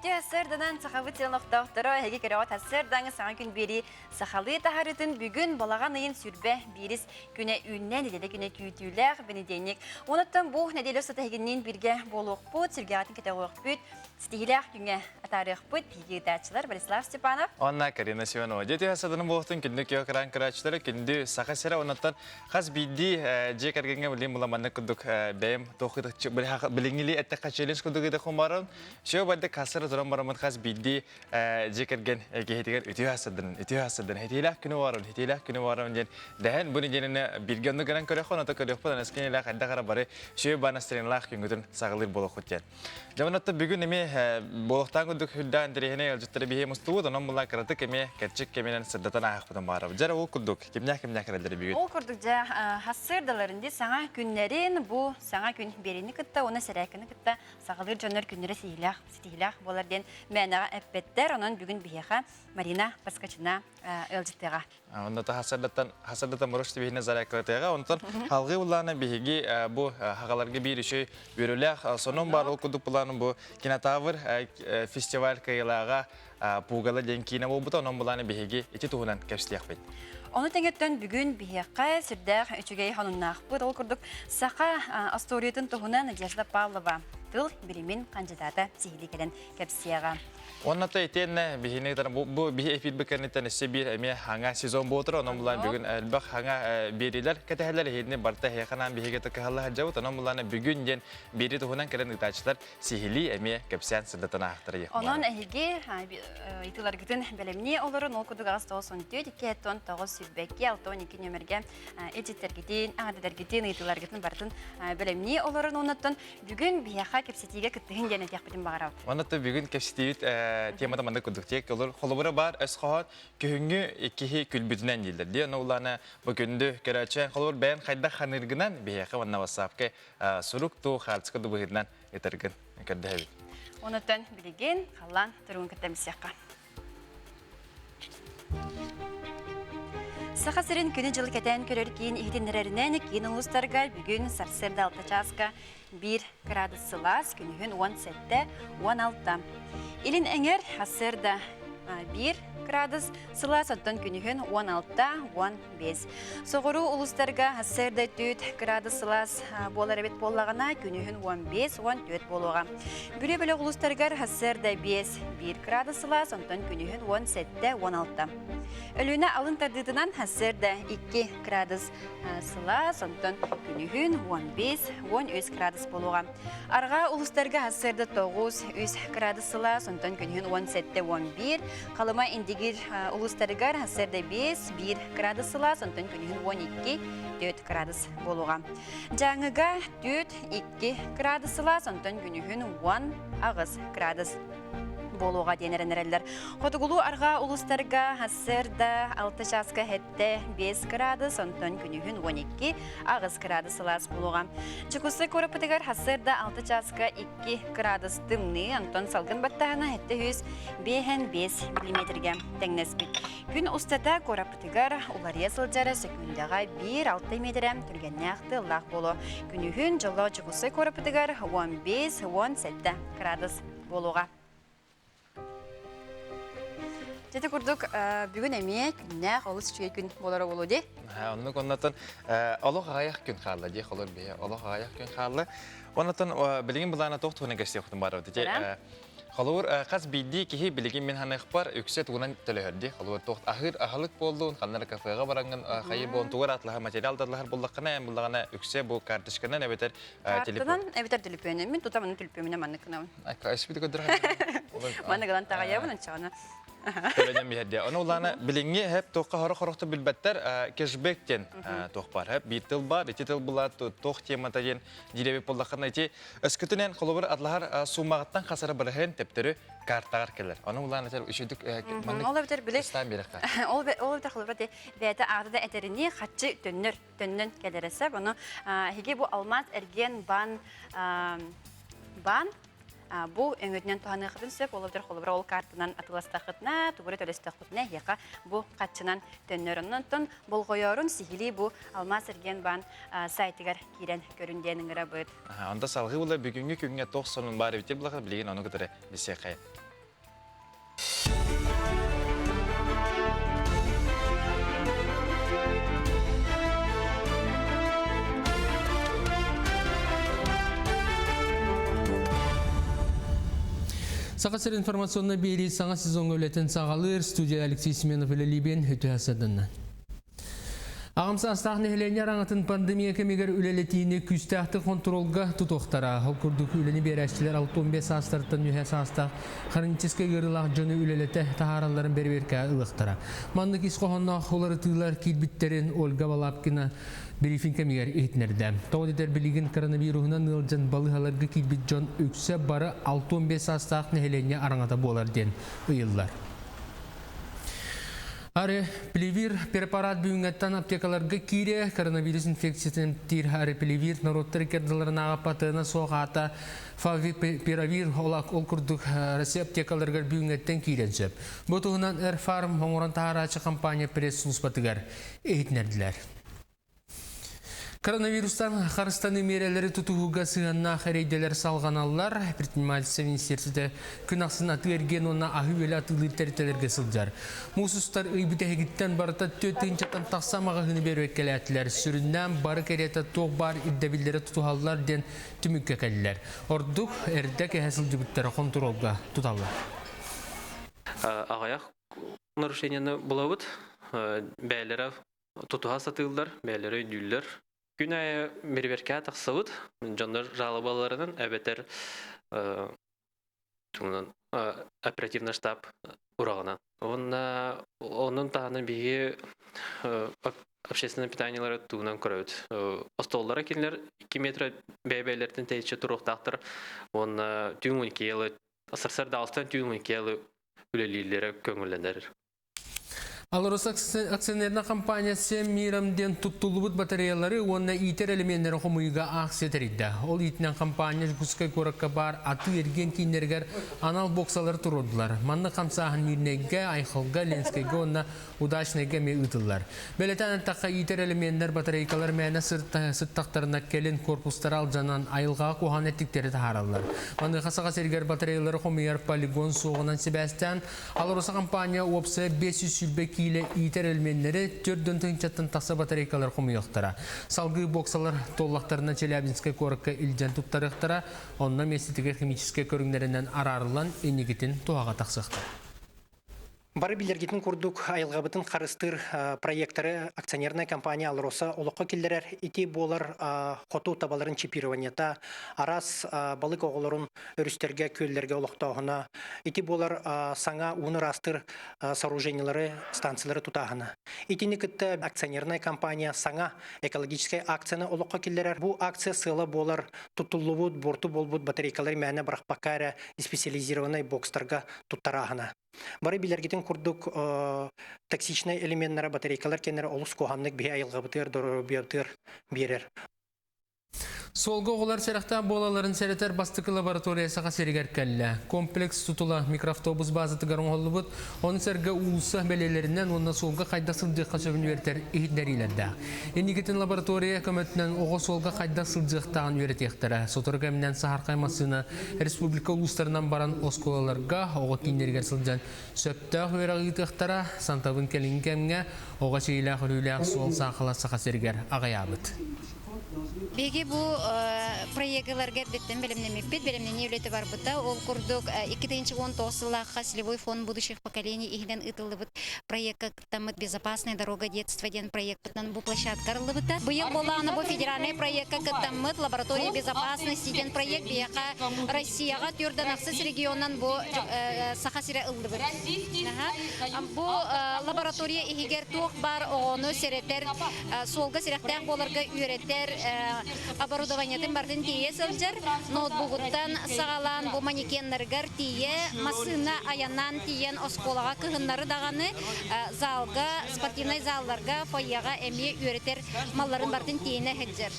Үтүө сарданан сахабыт сирин олохтоохторо эһиги көрөҕүт сардаҥы саҥа күн биэрии сахалыы таһарытын бүгүн балаҕан ыйын сүрбэ биирис күнэ үүннэ нэдиэлэ күнэ күүтүүлээх бэнидиэнньик. Онуттан бу нэдиэлэ устата эһигинниин бииргэ буолуохпут, сүргэҕитин көтөҕүөхпүт, ситиһиилээх күҥҥэ атаарыахпыт. Биһиги ыытааччылар Борислав Степанов. Онна Карина Семенова. Дьэ саданын буолуохтун күндү киһи кыраан кырааччылары күндү Саха сирэ оннуттан хас биирдии дьиэ кэргэҥҥэ билим була маннык курдук бэйэм туох билиҥҥили эттэххэ челлендж курдук ыытыахпын баран все бардык хасыра туран бараммыт хас биирдии дьиэ кэргэн киһитигэр үтүө хасырдан үтүө хасырдан хитиилээх күнү баран хитиилээх күнү баран диэн дэһэн бу нэдиэлэни бииргэ онну гынан көрөххө оното көрүөхпүт анаскинилээх хайдах эрэ бары сүө банастырынлаах күнгүтүн саҕалыыр буолуоххут диэн Дьэ, онон бүгүн эмиэ буолуохтаах курдук үрдээх интэриэһинэй ыалдьыттары биһиэ мустубут, онон була кыратык эмиэ кэрчик кэминэн сырдатан ааһыахпытын баҕарабыт. Дьэ, ол курдук, кимнээх-кимнээх кэлэллэр бүгүн? Ол курдук, дьэ, хассыырдаларын дии саҥа күннэрин, бу саҥа күн биэриини кытта уонна сэрээккэни кытта саҕалыыр дьоннор күннэрэ сиһилээх, ситиһилээх буолар диэн мээнэҕэ эппэттэр. Онон бүгүн биһиэхэ Марина Поскачина ыалдьыттыаҕа. Онно хасардаттан хасардаттан морош тибиһинэ зарядкалатыаҕа. Онтон халгыы буллаана биһиги бу хагаларга биир үчүгэй үөрүүлээх сонун бар ол курдук булааны бу кинотавр фестиваль кыайылааҕа Пугало диэн киинэ буолбута. Онон булааны биһиги ити туһунан кэпсиэхпит. Ону тэҥэттэн бүгүн биһиэхэ сүрдээх үчүгэй сонуннаахпыт. Ол курдук саха остуоруйатын туһунан Надежда Павлова тыл билимин хандьыдаата сиһилии кэлэн кэпсиэҕэ. Уонна то итиэннэ биһини бу биһи эфирбит кэнниттэн өссө биир эмиэ хаҥа сезон буолтур, онон булан бүгүн элбэх хаҥа биэриилэр кэтэһэлэр иһини барыта эһиэхэ биһиги кыһалла сылдьабыт, онон булан бүгүн диэн биэри туһунан кэлэн ыытааччылар сиһилии эмиэ кэпсээн сырдатан аахтара Онон эһиги ыйытыыларгытын бэлэмнии олорун, ол курдук аҕыс тоҕус он түөрт, икки он тоҕус сүүрбэкки, алта он икки нөмергэ эдьиттэргитин, аҕадыдаргытын, ыйытыыларгытын барытын бэлэмнии олорун, оннуттан Бүгүн биһиэхэ кэпсэтиигэ кыттыһын диэн этиэхпитин баҕарабыт. Онно бүгүн кэпсэтиибит темата маннык курдук тиэк холобура баар өс хоһоон күһүҥҥү киһи күлбүтүнэн дииллэр дии. Ону улаана бу күндү көрөөччү холобур бэйэн хайдах ханыыргынан биһиэхэ уонна WhatsApp-ка сурук туу хаартыска ду быһыытынан ытаргын көрдөһөбүт. Онуттан билигин халлаан туругун кытта билсиэххэ. Саха сирин күнү-дьылы кэтээн көрөр киин иһитиннэрэринэн киин улуустарга бүгүн сарсыарда 6 чааска 1 градус сылаас, күнүһүн 17-16. Илин эҥэр сарсыарда 1 градус сылаас, оттон күнүһүн 16-15. Соҕуруу улуустарга сарсыарда 4 градус сылаас буолар эбит буоллаҕына, күнүһүн 15-14 буолуоҕа. Бүлүү бөлөх улуустарыгар сарсыарда 5, 1 градус сылаас, онтон күнүһүн 17-16. Өлүөнэ алын тардыытынан сарсыарда 2 градус сылаас, онтон күнүһүн 15-13 градус буолуоҕа. Арҕаа улуустарга сарсыарда 9, 3 градус сылаас, онтон күнүһүн 17-11, Халыма Индигир улуустарыгар сарсыарда 5, 1 градус сылаас, онтон күнүһүн 12, 4 градус буолуоҕа. Дьааҥыга 4, 2 градус сылаас, онтон күнүһүн 10-8 градус буолуоҕа диэн эрэнэрэллэр. Хотугулуу арҕаа улуустарга сарсыарда 6 чааска хэттэ 5 градус, онтон күнүһүн 12 8 градус сылаас буолуоҕа. Дьокуускай куораппытыгар сарсыарда 6 чааска 2 градус тымныы, онтон салгын баттаһына 705 миллиметргэ тэҥнэспит. Күн устата куораппытыгар уларыйа сылдьара сөкүүндэҕэ 1-6 миэтэрэ түргэннээх тыаллаах буолуо. Күнүһүн дьоллоох Дьокуускай куораппытыгар 15-17 градус буолуоҕа. Дьэ курдук бүгүн эмиэ күннээх олус үчүгэй күн буолара буолуо дии. Оннук оннотон олох аҕыйах күн хаалла дии холор биһи олох аҕыйах күн хаалла. Оннотон билигин былаана туох туһунан кэпсиэхпитин баарбыт ити Холобур, хас биирдии киһи билигин мин ханыахпар үксэ тугунан төлөһөр дии. Холобур, туох аһыыр аһылык буоллун, ханна эрэ кафеҕа бараҥҥын хайы буолун тугар атлаһар материал да буллаххына, эн буллаҕына үксэ бу карточканан эбэтэр телефон. эбэтэр төлөпүөнүн. Мин тута маны төлөпүөмүнэн маннык гынабын. Эспити көрдөрө Маннык ылан таҕайабын ончоҕуна. Төлөнөн биһэрдэ. Ону улаана билиҥҥи хэп туохха хоро-хорохто билбэттэр кэшбэк диэн туох бар. Хэп биир тыл бар, ити тыл була туох темата диэн дирэбит буоллаххына ити Өскөтүнэн холобур атлаһар суумаҕыттан хасара быраһын төптөрү картаҕар кэлэр. Ону улаан этэр үчүдүк маннык Ол эбэтэр били ыстаан биэрэххэ. Ол эбэтэр холобура бэйэтэ аата да этэринии хаччы төннөр төннөн кэлэрэ сөп. Ону эһиги бу алмаас эргиэн баан баан бу өҥөтүнэн туһаныаххытын сөп. Ол эбэтэр холобура ол картанан атыыластаххытына, тугу эрэ төлөстөххүтүнэ эһиэхэ бу хаччынан төннөр. Онон болҕойорун сиһилии бу алмаас эргиэн баан сайтыгар киирэн көрүн диэн ыҥырабыт. Онда салгыы була бүгүҥҥү күҥҥэ туох сонун баар эбит булахар билигин ону кытары билсиэххэ. Саха сир информационнай биэрии саҥа сезоҥҥа үлэтин саҕалыыр студия Алексей Семенов үлэлиибин үтүө сарсыарданнан. Аҕам саастаах нэһилиэнньэ араҥатын пандемия кэмигэр үлэлэтиини күүстээхтик хонтуруолга тутуохтара. Ол курдук үлэни биэрээччилэр 65 саастарыттан үөһэ саастаах хроническай ыарыылаах дьону үлэлэтэ таһааралларын бэрэбиэркэ ылыахтара. Маннык ис хоһоонноох уларытыылар киирбиттэрин Ольга Балабкина брифинг кэмигэр иһитиннэрдэ. Тоҕо диэтэр билигин коронавируһунан ыалдьан балыыһаларга киирбит дьон үксэ бары 65 саастаах нэһилиэнньэ араҥата буолар диэн ыйыллар. Арепливир препарат бүгүҥҥэттэн аптекаларга киирэ коронавирус инфекциятын эмтиир Арепливир норуоттар иккардыларынааҕы патена суох аата Фавипиравир ол курдук Россия аптекаларыгар бүгүҥҥэттэн киирэн сөп. Бу туһунан Эрфарм оҥорон таһаарааччы компания пресс-службатыгар иһитиннэрдилэр. Коронавирустан харыстаныы миэрэлэри тутуһууга сыһыаннаах эрэйдэлэр салҕаналлар. Предпринимательство министиэристибэтэ күн ахсын атыы-эргиэн уонна аһыы-үөлэ атыылыыр тэрилтэлэргэ сылдьар. Муус устар ый бүтэһигиттэн барыта 4 тыһыынчаттан тахса маҕаһыыны бэрэбиэркэлээтилэр. Сүрүннээн бары кэриэтэ туох баар ирдэбиллэри тутуһаллар диэн түмүккэ кэллилэр. Ордук эрдэ кэһэ сылдьыбыттары хонтуруолга туталлар. Аҕыйах нарушениены булабыт. Бэйэлэрэ тутуһа сатыыллар, бэйэлэрэ өйдүүллэр. Күн аайы бэрэбиэркэҕэ тахсабыт, дьоннор жалобаларынан эбэтэр оперативный штаб ураҕынан. Уонна онон таһынан биһиги общественное питаниелары тугунан көрөбүт. Остуоллара кинилэр 2 метр бэйэ-бэйэлэриттэн тэйиччи туруохтаахтар уонна түүн 12 сарсыарда түүн 12 үлэлииллэрэ көҥүллэнэр. Алроса акционернай компания «Всем миром» диэн туттуллубут батареялары уонна иитэр элеменнэри хомуйууга аахсыйа тэрийдэ. Ол иитинэн компания Дьокуускай куоракка баар атыы-эргиэн кииннэригэр анал боксалары туруордулар. Манна хамсааһын Мирнэйгэ, Айхалга, Ленскэйгэ уонна Удачнайга эмиэ ыытыллар. Бэлэтээн эттэххэ, иитэр элеменнэр батарейкалар мээнэ сыттахтарына кэлин корпустара алдьанан айылҕаҕа куһаҕан эттиктэри таһаараллар. Маныаха Саха сиригэр батареялары хомуйар полигон суоҕунан сибээстээн АЛРОСА компания уопсайа 520 киилэ иитэр элеменнэри 4 тыһыынчаттан тахса батарейкалар хомуйуохтара. Салгыы боксалар туоллахтарына Челябинскай куоракка илдьэн туттарыахтара, онно миэстэтигэр химическэй көрүҥнэринэн араарыллан инникитин туһаҕа тахсыахтара. Бары билэргитин курдук айылҕабытын харыстыыр проекторы акционерная компания «Алроса» олоххо киллэрэр. Ити буолар хоту табаларын чипированиета, араас балык оҕолорун өрүстэргэ, күөллэргэ олохтооһуна, ити буолар саҥа ууну ыраастыыр сооружениелары, станциялары тутааһына. Итини кытта акционерная компания саҥа экологическай акцияны олоххо киллэрэр. Бу акция сыала буолар тутуллубут, буорту буолбут батарейкалары мээнэ бырахпакка эрэ специализированный бокстарга туттарааһына. Бары билэргитин курдук токсичнай элеменнара батарейкалар кэннэрэ олус куһаҕаннык биһи айылҕабытыгар, доруобуйабытыгар биэрэр. Суолга оҕолор сэрэхтээх буолалларын сэрэтэр бастакы лаборатория Саха сиригэр кэллэ. Комплекс тутула микроавтобус баазатыгар оҥоһуллубут, ону сэргэ уулусса бэлиэлэринэн уонна суолга хайдах сылдьыахха сөбүн үөрэтэр иһитиннэриилэрдээх. Инникитин лаборатория көмөтүнэн оҕо суолга хайдах сылдьыахтааҕын үөрэтиэхтэрэ. Сотору кэминэн саһархай массыына республика улуустарынан баран оскуолаларга, оҕо кииннэригэр сылдьан сөптөөх үөрэх ыытыахтара. Сантабын кэлиҥҥи кэмҥэ оҕо чэйилээх өлүүлээх суол саахала Саха сиригэр аҕыйаабыт. Биһиги бу проегыларга эрдэттэн бэлэмнэммиппит, бэлэмнэнии үлэтэ барбыта. Ол курдук 2019 сыллаахха Целевой фонд будущих поколений иһинэн ыытыллыбыт проекка кыттаммыт «Безопасная дорога детства» диэн проекпытынан бу площадка арыллыбыта. Быйыл буоллаҕына бу федеральнай проекка кыттаммыт «Лаборатория безопасности» диэн проект биһиэхэ Россияҕа төрдөн ахсыс регионан бу Саха сирэ ыллыбыт. Бу лаборатория иһигэр туох баар оҕону сэрэтэр суолга сирэхтээх буоларга үөрэтэр оборудованиетын барытын тиийэ сылдьар, ноутбугуттан саҕалаан бу манекеннарыгар тиийэ, массыына айаннаан тиийэн оскуолаҕа кыһыннары даҕаны залга, спортивнай залларга, фойеҕа эмиэ үөрэтэр малларын барытын тиэйинэ сылдьар.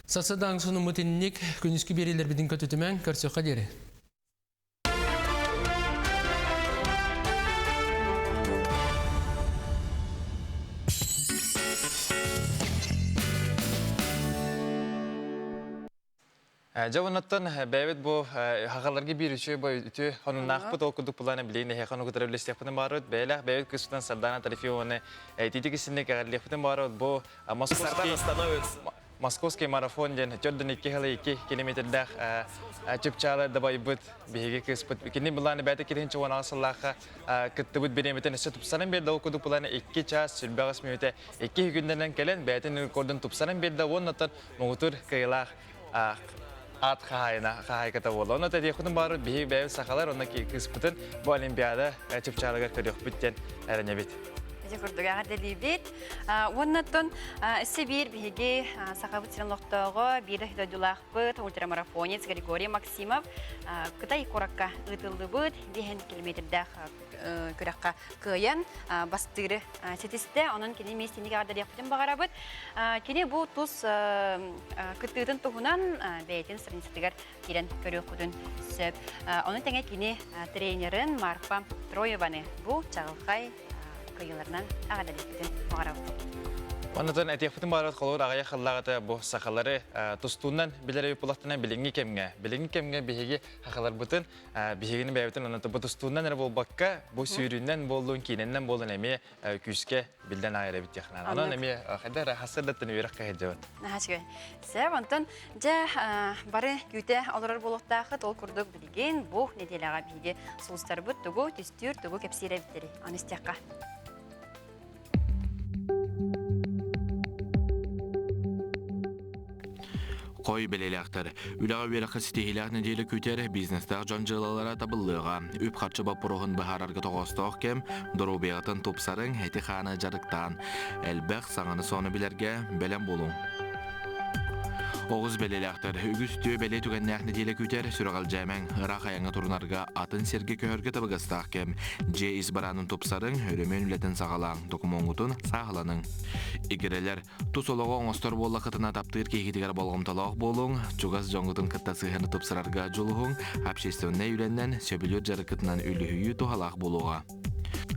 Сарсыардаҥ сонуммут инник күнүскү биэриилэрбитин көтүтүмэҥ, көрсүөххэ диэри. Дьэ оннуттан бэйэбит бу хахаларга биир үчүгэй бу үтүө хонуннаахпыт ол курдук былаана билигин эһиэхэ ону кытары үллэстиэхпитин баарыт бэйэлээх бэйэбит кыыспытын Сардана Трофимованы итиитик истинник эҕэрдэлиэхпитин баарыт бу Московский Московский марафон диэн 4,2 километрдаах чыпчаалы дабайбыт биһиги кыыспыт. Кини былааны бэйэтэ кириһин чугунаҕа сыллаахха кыттыбыт бириэмэтин өссө тупсаран биэрдэ. Ол курдук былааны 2 чаас 28 мүнүүтэ 2 күннэринэн кэлэн бэйэтин рекордун тупсаран биэрдэ уонна муҥутуур кыайыылаах аат хаһаайына хаһаайката буолла. Онно тэриэхпитин баары биһиги бэйэбит сахалар онно кыыспытын бу Олимпиада чыпчаалыгар көрүөхпүт диэн эрэнэбит. Ити курдук эҕэрдэлиибит. Уоннаттан өссө биир биһиги Сахабыт сирин олохтооҕо биир дойдулаахпыт ультрамарафонец Григорий Максимов Кытай куоракка ыытыллыбыт биэһэн километрдээх күрэххэ кыайан бастыыры ситистэ. Онон кини миэстэни эҕэрдэлиэхпитин баҕарабыт. Кини бу тус кыттыытын туһунан бэйэтин страницатыгар киирэн көрүөххүтүн сөп. Ону тэҥэ кини тренерин Марфа Троеваны бу чаҕылхай кыайыыларынан эҕэрдэлиэхпитин баҕарабыт. Оннотон этиэхпитин баарат холобур аҕыйах хыллааҕыта бу сахалары тустуунан билэр эбит билиҥҥи кэмҥэ билиҥҥи кэмҥэ биһиги сахаларбытын биһигини бэйэбитин онон бу тустуунан эрэ буолбакка бу сүүрүүнэн буоллун киинэнэн буоллун эмиэ күүскэ биллэн аайар эбит диэхнaan. Онон эмиэ хайда эрэ хасырдаттан үөрэх кэһэдьэбит. Наһаа Сөп, онтон дьэ бары күүтэ олорор буолуохтаахыт ол курдук билигин бу нэдиэлэҕэ биһиги сулустарбыт тугу түстүүр, тугу кэпсиир эбиттэрий? Аны истиэххэ. Хой бэлэлээхтэр. Үлэҕэ үөрэххэ ситиһиилээх нэдиэлэ күүтэр бизнестаах дьон дьыалалара табыллыаҕа. Үп-харчы боппуруоһун быһаарарга тоҕоостоох кэм, доруобуйаҕытын тупсарыҥ, эти-хааны дьарыктаан. Элбэх саҥаны-сону билэргэ бэлэм буолуҥ. Оҕус бэлэлээхтэр. Үгүс үтүө бэлиэ түгэннээх нэдиэлэ күүтэр, сүрэҕэлдьээмэҥ. Ыраах айаҥҥа турунарга, атын сиргэ көһөргө табыгастаах кэм. Дьиэ ис бараанын тупсарыҥ, өрөмүөн үлэтин саҕалааҥ, докумуоҥҥутун сааһыланыҥ. Игирэлэр, Тус олоҕу оҥостор буоллаххытына таптыыр киһигитигэр болҕомтолоох буолуҥ, чугас дьоҥҥутун кытта сыһыаны тупсарарга дьулуһуҥ, общественнай үлэннэн, сөбүлүүр дьарыккытынан үлүһүйүү туһалаах буолуоҕа.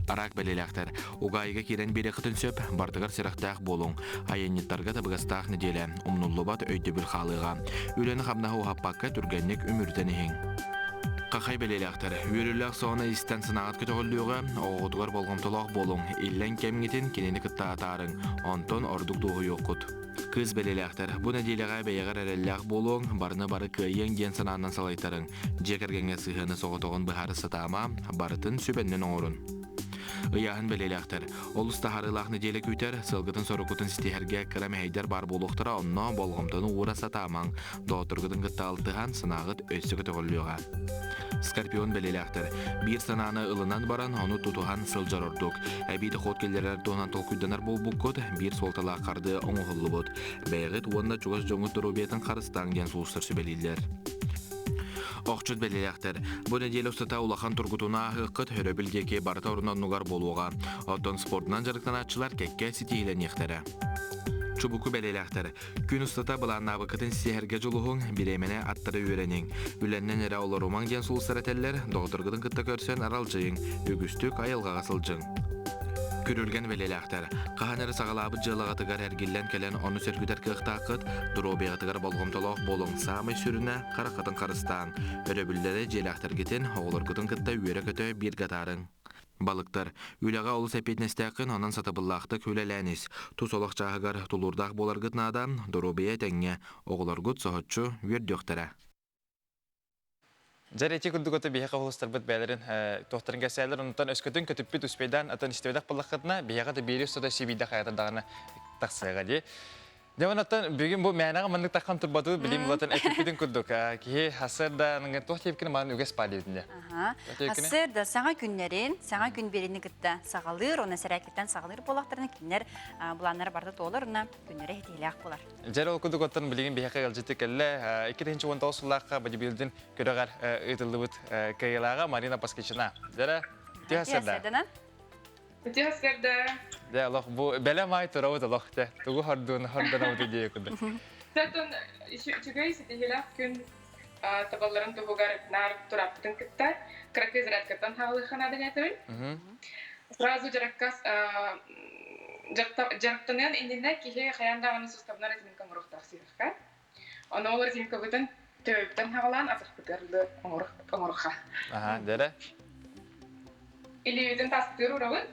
Араак бэлиэлээхтэр, угаайыга киирэн биэриэххитин сөп, бардыгар сэрэхтээх буолуҥ. Айанньыттарга табыгастаах нэдиэлэ, умнуллубат өйдөбүл хаалыаҕа. Үлэни-хамнаһы уһаппакка түргэнник үмүрүтэн иһиҥ. Хахай бэлиэлээхтэр, үөрүүлээх соҕуна истэн санааҕыт көтөҕүллүөҕэ, оҕоҕутугар болҕомтолоох буолуҥ, иллэҥ кэмҥитин кинини кытта атаарыҥ, онтон ордук дуоһуйуоххут. Кыыс бэлиэлээхтэр, бу нэдиэлэҕэ бэйэҕэр эрэллээх буолуоҥ, барыны бары кыайыаҥ диэн санаанан салайтарыҥ, дьиэ кэргэҥҥэ сыһыаны соҕотоҕун быһаара сатаама, барытын сүбэннэн оҥорун. Ыйааһын бэлиэлээхтэр, олус таһаарыылаах нэдиэлэ күүтэр, сыалгытын-соруккутун ситиһэргэ кыра мэһэйдэр баар буолуохтара, онно болҕомтону уура сатаамаҥ, Доҕотторгутун кытта алтыһан, санааҕыт өссө көтөҕүллүөҕэ. Скорпион бэлиэлээхтэр. Биир санааны ылынан баран, ону тутуһан сылдьар ордук. Эбии дохуот киллэрэр туһунан толкуйданар буолбуккут, биир суолталаах хардыы оҥоһуллубут. Бэйэҕит уонна чугас дьоҥҥут доруобуйатын харыстааҥ диэн сулустар сүбэлииллэр. Охчут бэлиэлээхтэр. Бу нэдиэлэ устата улахан тургутууну ааһыаххыт, өрөбүл диэки барыта орун-оннугар буолуоҕа. Оттон спордунан дьарыктанааччылар кэккэ ситиһиилэниэхтэрэ. Чубуку бэлиэлээхтэр. Күн устата былааннаабыккытын ситиһэргэ дьулуһуҥ, бириэмэни аттара үөрэниҥ. Үлэннэн эрэ олорумаҥ диэн сулустар этэллэр, доҕотторгутун кытта көрсөн аралдьыйыҥ, үгүстүк айылҕаҕа сылдьыҥ. Күрүлгэн бэлиэлээхтэр. Хаһан эрэ саҕалаабыт дьыалаҕытыгар эргиллэн кэлэн ону сөргүтэр кыахтааххыт, доруобуйаҕытыгар болҕомтолоох буолуҥ. Саамай сүрүнэ, хараххытын харыстааҥ. Өрөбүллэри дьиэлээхтэргитин, оҕолоргутун кытта үөрэ-көтө бииргэ атаарыҥ. Балыктар, үлэҕэ олус эппиэтинэстээххин, онон сатабыллаахтык үлэлээн ис. Тус олох чааһыгар тулуурдаах буоларгыт наада, доруобуйа этэҥҥэ, оҕолоргут соһуччу үөрдүөхтэрэ. Дьэ, ити курдук ото биһиэхэ холустарбыт бэйэлэрин туохтарын кэсээлэр, онтон өскөтүн көтүппүт успейдаан атын истибэтэх буоллаххытына, биһиэхэ да биири устата сибиидэ хайата даҕаны тахсыаҕа дии. Дьэ онон бүгүн бу мээнэҕэ маннык таххан турбатыбыт билим булатын эппиппитин курдук киһи сарсыарда туох диэбиккин маан үгэс баар диэбитин Сарсыарда саҥа күннэрин, саҥа күн биэриини кытта саҕалыыр, уонна сэрээккиттэн саҕалыыр буоллахтарына кинилэр былааннара барыта туолар уонна күннэрэ ситиһиилээх буолар. Дьэ ол курдук оттон билигин биһиэхэ ыалдьыты кэллэ. 2019 сыллаахха бодибилдинг күрэҕэр ыытыллыбыт кыайыылааҕа Марина Паскичина. Дьэрэ, үтүө сарсыарда. Үтүө сарсыарда. Дьэ, олох бу бэлэм аай турабыт олох дьэ. Тугу хордуун хордонобут идея курдук. Тэтон үчүгэй ситиһиилээх күн табалларын туһугар наар тураппытын кытта кыракый зарядкаттан хаалыахха наада этибин. Сразу дьарыккас дьарыктаныан иннинэ киһи хайаан даҕаны суставнар разминка оҥоруохтаах сыһыахха. Ону ол разминкабытын төбөбүттэн хаҕалаан атахпытыгар оҥоруохха. Аха, дэрэ. Илиибитин тастыыр урабыт.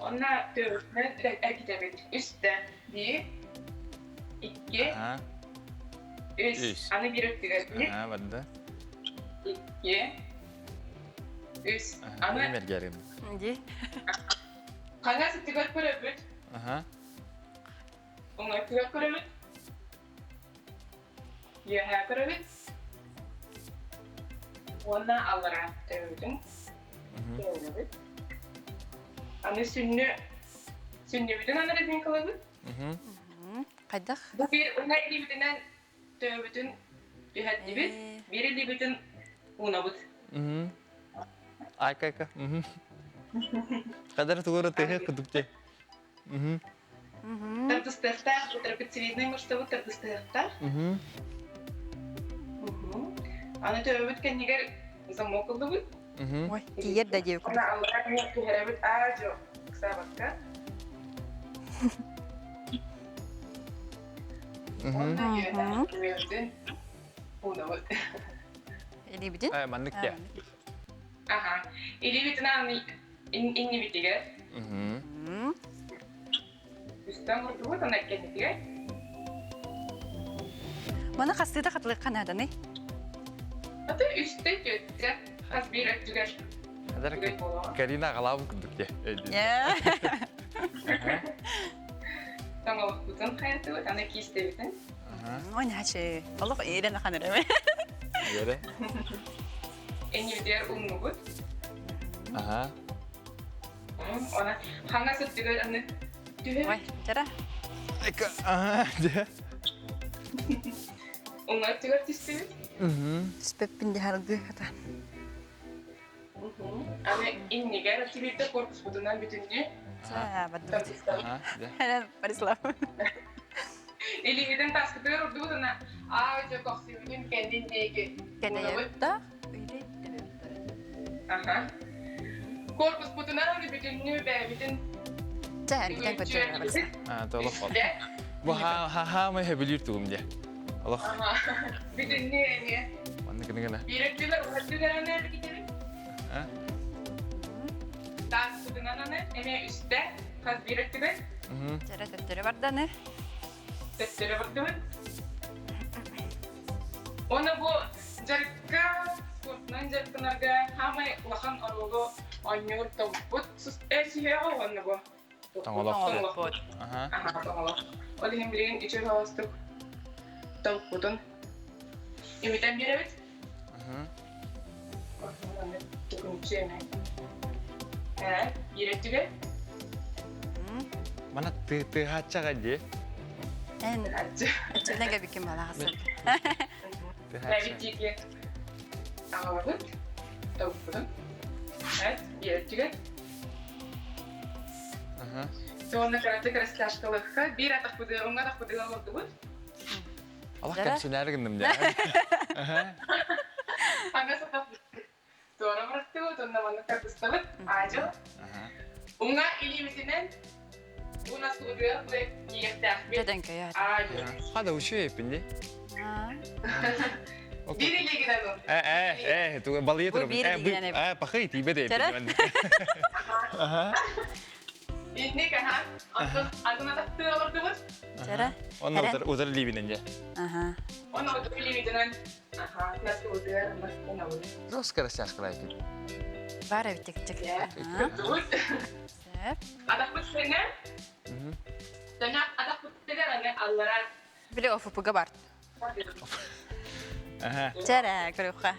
Онно төбөбүтүнэн эргитэбит. Үстэ. Биир. 2, 3. Аны биир өттүгэр. 1, барда. 2, 3. Аны мергерим. Ди. Хаҥас өттүгэр көрөбүт. Аха. Уҥа өттүгэр көрөбүт. Үөһээ көрөбүт. Уонна аллараа төбөбүтүн төбөбүт. Аны сүннү сүннүбүтүн аны резинкалабыт. Хайдах? Бу биир уҥа илиибитинэн төбөбүтүн түһэрдибит, биир илиибитин уунабыт. Айка айка. Кадар тугура тыһы кудукте. Тардыстыахтаах, трапециевидный мышцабыт тардыстыахтаах. Аны төбөбүт кэннигэр замок ыллыбыт. Ой, тиийэр да диэбит курдук. Аллараа түһэрэбит аа-дьо ыксаабакка. Уонна үөһээ уунабыт. Илиибитин? Маннык дьэ. Аха. Илиибитин ааны иннибитигэр. Үстэн курдубут, ана кэннитигэр. Маны хастыыта хатылыахха нааданый? Аты үстэ түөттэ хас биир өттүгэр. Карина аҕалаабын курдук дьэ. Тоҥолохпутун хайатыбыт, аны киистэбитин. Ой, начи. Олох иирэн ахан эрэ. Иэрэ. Эннибитигэр умнубут. Аха. Она хаҥас өттүгэр аны түһэр. Ой, чара. Эка, аха, дьэ. Уҥа өттүгэр түстүбүт. Түспэппин дьаһаргыы хата. Аны иннигэр тибирде корпуспутунан бүтүннүү. Борислав. Илиибитин таскытыгар урдубут ана аа дьэ көхсүбүтүн кэннин диэки. Кэнэйэбит Аха. Корпуспутунан аны бүтүннүү бэйэбитин Чэ, көрдөрөр. Аа, толох. Бу ха ха ха мы хөбүлүүр тугум дьэ. Олох. Бүтүннүү эмиэ. Маннык гына. Биир өттүгэр өттүгэр аны эргитэбит. Тааспытынан аны эмиэ үстэ хас биир өттүгэр. Чэрэ төттөрү барданы. Төттөрү бардыбыт. Уонна бу дьарыкка спортунан дьарыктанарга хаамай улахан оруолу оонньуур тобукпут сүһүөҕэ уонна бу Тоҥолох. Тоҥолохпут. Аха, тоҥолох. Ол иһин билигин үчүгэй соҕустук тобукпутун имитэн биэрэбит. Төкүнүччү эмэ. Ээ, биир өттүгэр. Мана тыһааччаҕа дии. Эн өттүнэн кэбиккин балаҕасын. Бэбит диэки аҕалабыт, тобукпутун. Эт, биир өттүгэр. Сонно кыратык растяжкалыахха биир атахпытыгар уҥа атахпытыгар олордубут. Алах кэмсинээр гынным дьэ. Аңа сатахпыт туора бараттыбыт, онно маннык тардыстабыт. Аадьыл. Уҥа илиибитинэн уна суудуйар тиийиэхтээхпит. Дьэдэнкэйэ. Аадьыл. Хада учуй эппин дии. Биир илиигинэн ыл. Э, э, э, балыйа Бу турабын. биир Э, илиигинэн эбит. э, пахый тиийбэт эппин. Аха. Инник аха. Онтон атын атахтыы олордубут. Чара. Онно утар утар илиибинэн дьэ. Аха. Онно утар илиибитинэн аха наскыбытыгар унабыт. Жестко растяжкалайкын. Бар эбит тик-тик. Кырдыбыт. Сөп. Атахпыт сэнэ. Сэнэ атахпытыгар аны аллара Били офупуга бар. Чэрэ, көрүөххэ.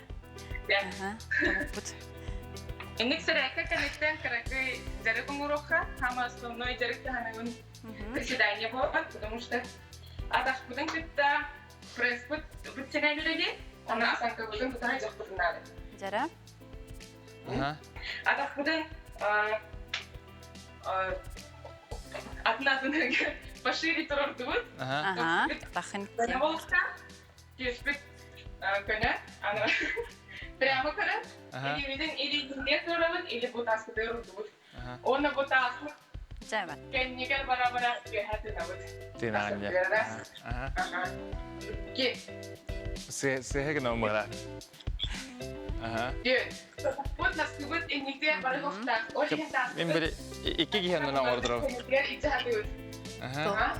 Тобукпут. Инник сэрээккэ кэнниттэн кыракый дьарык оҥоруохха, самый основной дьарык таһаныгын приседание буолар, потому что атахпытын кытта пресспыт бытчанай үлэлиир, оны осанкабытын тутан дьахпытын наада. Дьара. Атахпытын атын атын пошире турордубут. Ага. Тахын. Түспүт көнө, аны прямо көрө, илиибитин илиитинге турабыт, или бутааскытыгар урдубут. Уонна бутааспыт кэннигэр бара-бара үөһэ тыынабыт. Тыынаҕын дьэ. Ага. Икки. Сыһы гына умыра. Ага. Бут наскыбыт инникте бары хохтаах. Ол иһин Мен били икки киһи оннунан оҥордором. Ага.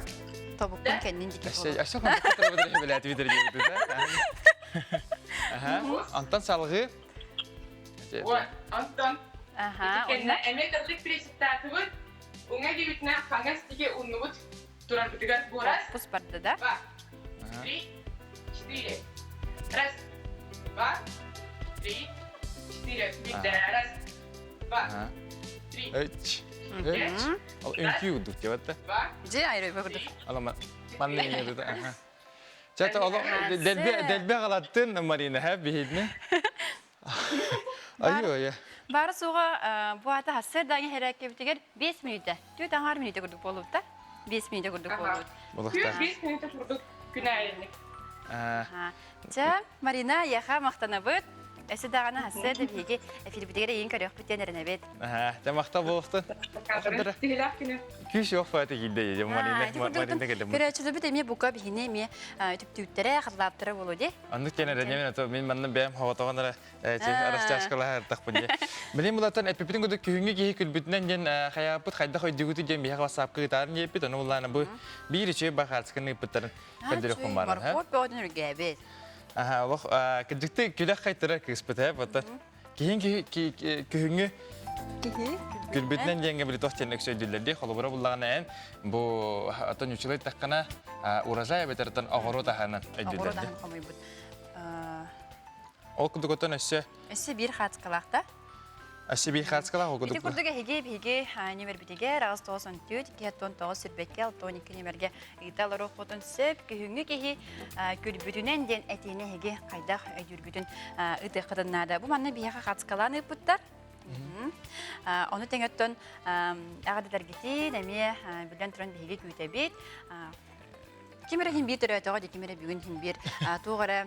Тобуккун кэннин диэки Өссө өссө хонтокко билээти битер диэбит да. Аха. Онтон салгыы. Вот, онтон Аха, кэннэ эмиэ кырдык присептаатыбыт. Уҥа дебитинэн хаҥас диэки уннубут турарбытыгар буорас. Пус барда да. Два, три, четыре. Раз, два, три, четыре. Биирдэ. Раз, два, три. Үч. Үч. Ол үҥкүү курдук диэбэт да. Два, Дьэ, айрой курдук. Ала манна иҥэрдэ. Аха. Чата оло дэлби дэлби аҕалаттын Марина һэ биһидни. Айыы айа. Бары суоҕа бу ата хассыардаҥы хэрээккэбитигэр 5 мүнүүтэ, түөрт аҥаар мүнүүтэ курдук буолубута. 5 мүнүүтэ курдук буолбут. Булуохтаах. 5 мүнүүтэ курдук күн аайыннык. Чэ, Марина, яха махтанабыт. Өссө даҕаны хассыарда биһиги эфирбитигэр эйин көрүөхпүт диэн эрэнэбит. Дьэ махтал буолуохтун. Тиһилээх күнү. Күүс yok фаты киирдэ дьэ Марина Марина кэллим. Көрөөччүлэрбит эмиэ бука биһини эмиэ түптүүттэрэ, хатылаабыттара буолуо дии. Оннук диэн эрэнэмин ото мин манна бэйэм хоҕотоҕон эрэ растяжкалаһартахпын дии. Билин булаттан эппиппитин курдук күһүҥҥү киһи күлбүтүнэн диэн хайааппыт хайдах өйдүгүтү диэн биһиэхэ ватсапка ыытаарын диэппит ону буллаана бу биир үчүгэй бахаатсканы ыыппыттарын көрдөрүөхпүн бааран. Моркуоп бөҕөтүн үргээбит. Аха, олох кырдьыкты күлэх хайтара кыыспыт ээ бата. Киһин күһүҥҥү күлбүтүнэн диэҥҥэ били туох диэн өксөйдүллэр дии. Холобура буллаҕына эн бу отон үчүгэй таххана урожай эбэтэр оҕуруот аһынан өйдүллэр Оҕуруот аһын хомуйбут. Ол курдук оттон өссө Өссө биир хаацкалаах да? Өссө биир хаацкалаах ол Ити курдук. курдук эһиги биһиги нүмербитигэр аҕыс тоҕус он түөрт, 219 сүүрбэккэ 62 нүмергэ ыыта олоруоххутун сөп. Күһүҥҥү киһи күлбүтүнэн диэн этиини эһиги хайдах өйдүүргүтүн ыытыаххытын наада. Бу манна биһиэхэ хацкалаан ыыппыттар. Ону тэҥөттөн аҕадытаргитин эмиэ билэн туран биһиги күүтэбит. Ким эрэ иһин биир төрөөтөҕө ди, ким эрэ бүгүн иһин биир туох эрэ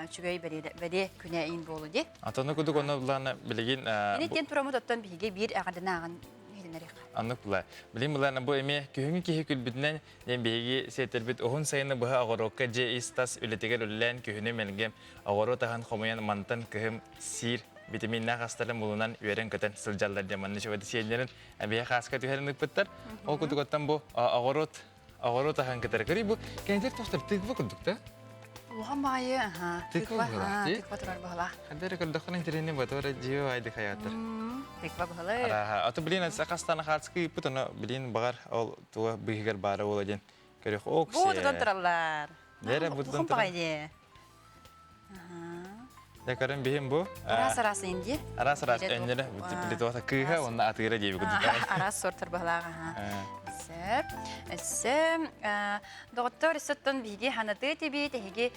үчүгэй бэлиэ күнэ иин буолу ди. Атону кудук онно булаана билигин Ини тен турамыт оттон биһиги биир эҕэрдэнааҕын иһитиннэриэххэ. Аннык була. Билин булаана бу эмиэ күһүҥҥү киһи күлбүтүнэн диэн биһиги сиэтэрбит уһун сайыны быһа оҕоруокка дьиэ ис-тас үлэтигэр үлэлээн күһүнү мэлгэм оҕоруот аһын хомуйан мантан кыһым сиир витаминнаах астарын булунан үөрэн-көтөн сылдьаллар диэн манна чөбөтө сиэннэрин эбиэ хааска түһэрин ыыппыттар. Ол курдук оттон бу оҕоруот Оҕоруот аһын кытары көрүй бу кэнтер тохтор тыква курдук да? Улахан баайы, аха. Тыква быһылаах дии. Тыква турар быһылаах. Хандар көрдөххүнэ интэриэһинэй батыра дьиэ айды хаятыр. Тыква быһылы. Араха. Аты блин хастан хаацкы ыппыт ону блин бағар ол туга быһыгар баара буола диэн көрөх ок Бу тутан тураллар. Лера бу тутан тураллар. Дьэ көрөн биһим бу. Араас араас инди. Араас араас өннөрө билитота кыыһа уонна атыыра диэби курдук. Араас сортар баһылаах аха. Сөп. Өссө доҕоттор өссөттөн биһиги ханатыы тибит эһиги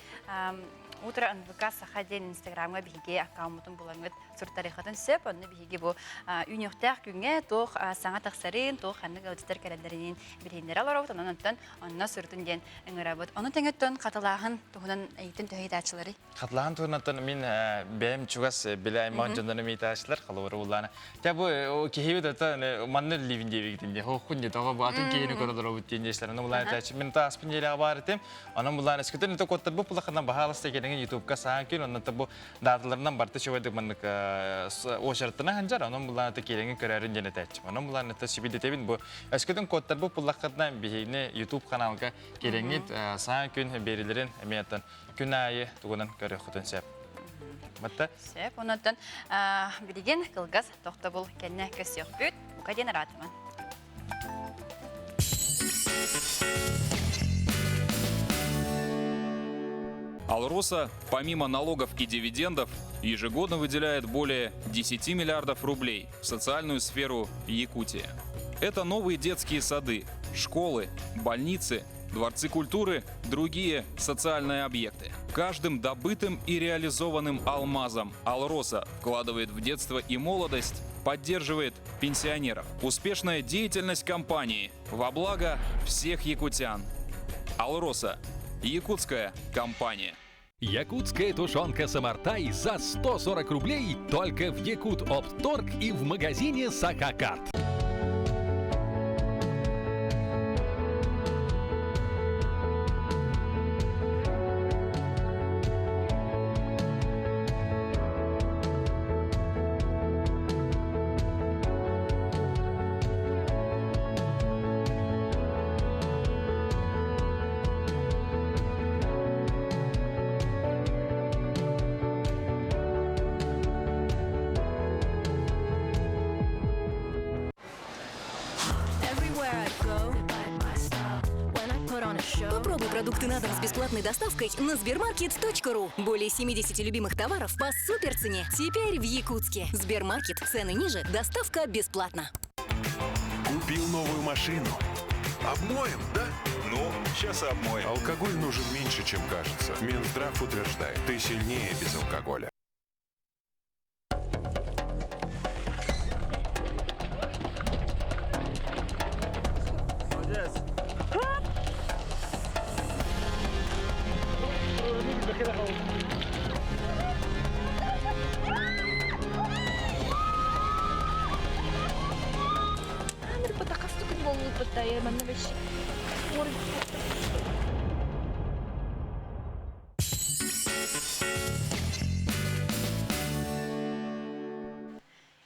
утро НВК Саха диэн инстаграмҥа биһиги аккаунмутун булаҥҥыт суртарыаххытын сөп. Онно биһиги бу үүнүөхтээх күҥҥэ туох саҥа тахсарын, туох ханнык ыалдьыттар кэлэллэрин билиһиннэрэ олоробут. Онон онтон онно сурутун диэн ыҥырабыт. Ону тэҥэттэн хатылааһын туһунан эйигиттэн төһө ыйытааччыларый? Хатылааһын туһунан мин бэйэм чугас билэ аймах дьоннорум ыйытааччылар холобура буллаана. Тя бу киһибит это манна ливин диэбигитин дии хооххун дии тоҕо бу атын киһини көрө олоробут диэн диэчилэр. Ону булаан этээччи мин тааспын дьиэлээх баар этим. Онон булаан эскүтэн это куоттарбыт булахына баһаалыста кэлиҥин ютубка саан күн онно бу дааталарынан барта чөбөдүк маннык очерттана ханжар онон булаан это киэриҥин көрөрүн диэн этээччим. Онон булаан это сибидетэбин бу Өскөтүн кодтарбыт буллаххытына биһигини YouTube каналга киирэҥҥит саҥа күн биэрилэрин эмиэ оттон күн аайы тугунан көрүөххүтүн сөп. Батта? Сөп. Онон билигин кылгас тохтобул кэннэ көсүөхпүт. Бука диэн араатыман. Алроса, помимо налогов и дивидендов, ежегодно выделяет более 10 миллиардов рублей в социальную сферу Якутии. Это новые детские сады, школы, больницы, дворцы культуры, другие социальные объекты. Каждым добытым и реализованным алмазом Алроса вкладывает в детство и молодость, поддерживает пенсионеров. Успешная деятельность компании во благо всех якутян. Алроса – якутская компания. Якутская тушенка «Самартай» за 140 рублей только в Якут Опторг и в магазине «Сакакарт». Попробуй продукты на дом с бесплатной доставкой на сбермаркет.ру. Более 70 любимых товаров по суперцене. Теперь в Якутске. Сбермаркет. Цены ниже, доставка бесплатно. Купил новую машину. Обмоем, да? Ну, сейчас обмоем. Алкоголь нужен меньше, чем кажется. Минздрав утверждает, ты сильнее без алкоголя.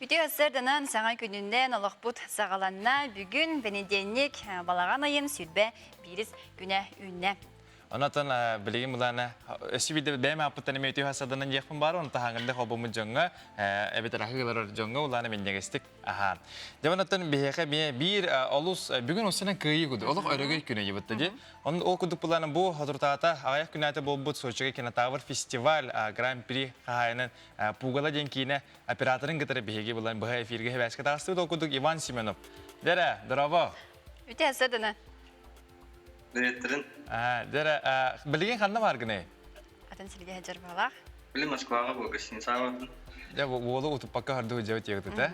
Үтүө сарсыарданан саҥа күнүнэн олохпут саҕаланна. Бүгүн бэнидиэнньик балаҕан ыйын сүрбэ биирис күнэ үүннэ. Онотон билигин былаана өссө биирдэ бэйэм ааппыттан эмиэ үтүө сарсыарданан диэхпин баар, оны таһаҥырда холбоммут дьоҥҥо, эбэтэр аһыы дьоҥҥо улаана минньигэстик аһаан. Дьэ онотон биһиэхэ эмиэ биир олус бүгүн осынан кыайыы куду, олох өрөгөй күнэ дьыбытта дии. Он ол курдук былаана бу соторутаата аҕыйах күнээтэ буолбут Сочига кинотавр фестиваль Гран-при хаһаайынын Пугало диэн киинэ операторын кытары биһиги булан быһа эфиргэ хэбээскэ таҕыстыбыт ол курдук Иван Семенов. Дэрэ, здорово! Үтэ садана. Дириэктэрин. Дэрэ, билигин ханна бааргыный? Атын сиргэ сылдьар баҕалаах. Били Москваҕа бу гостиницаҕа бардым. Дьэ, уолу утуппакка хардыы дьэбит тиэгитэ.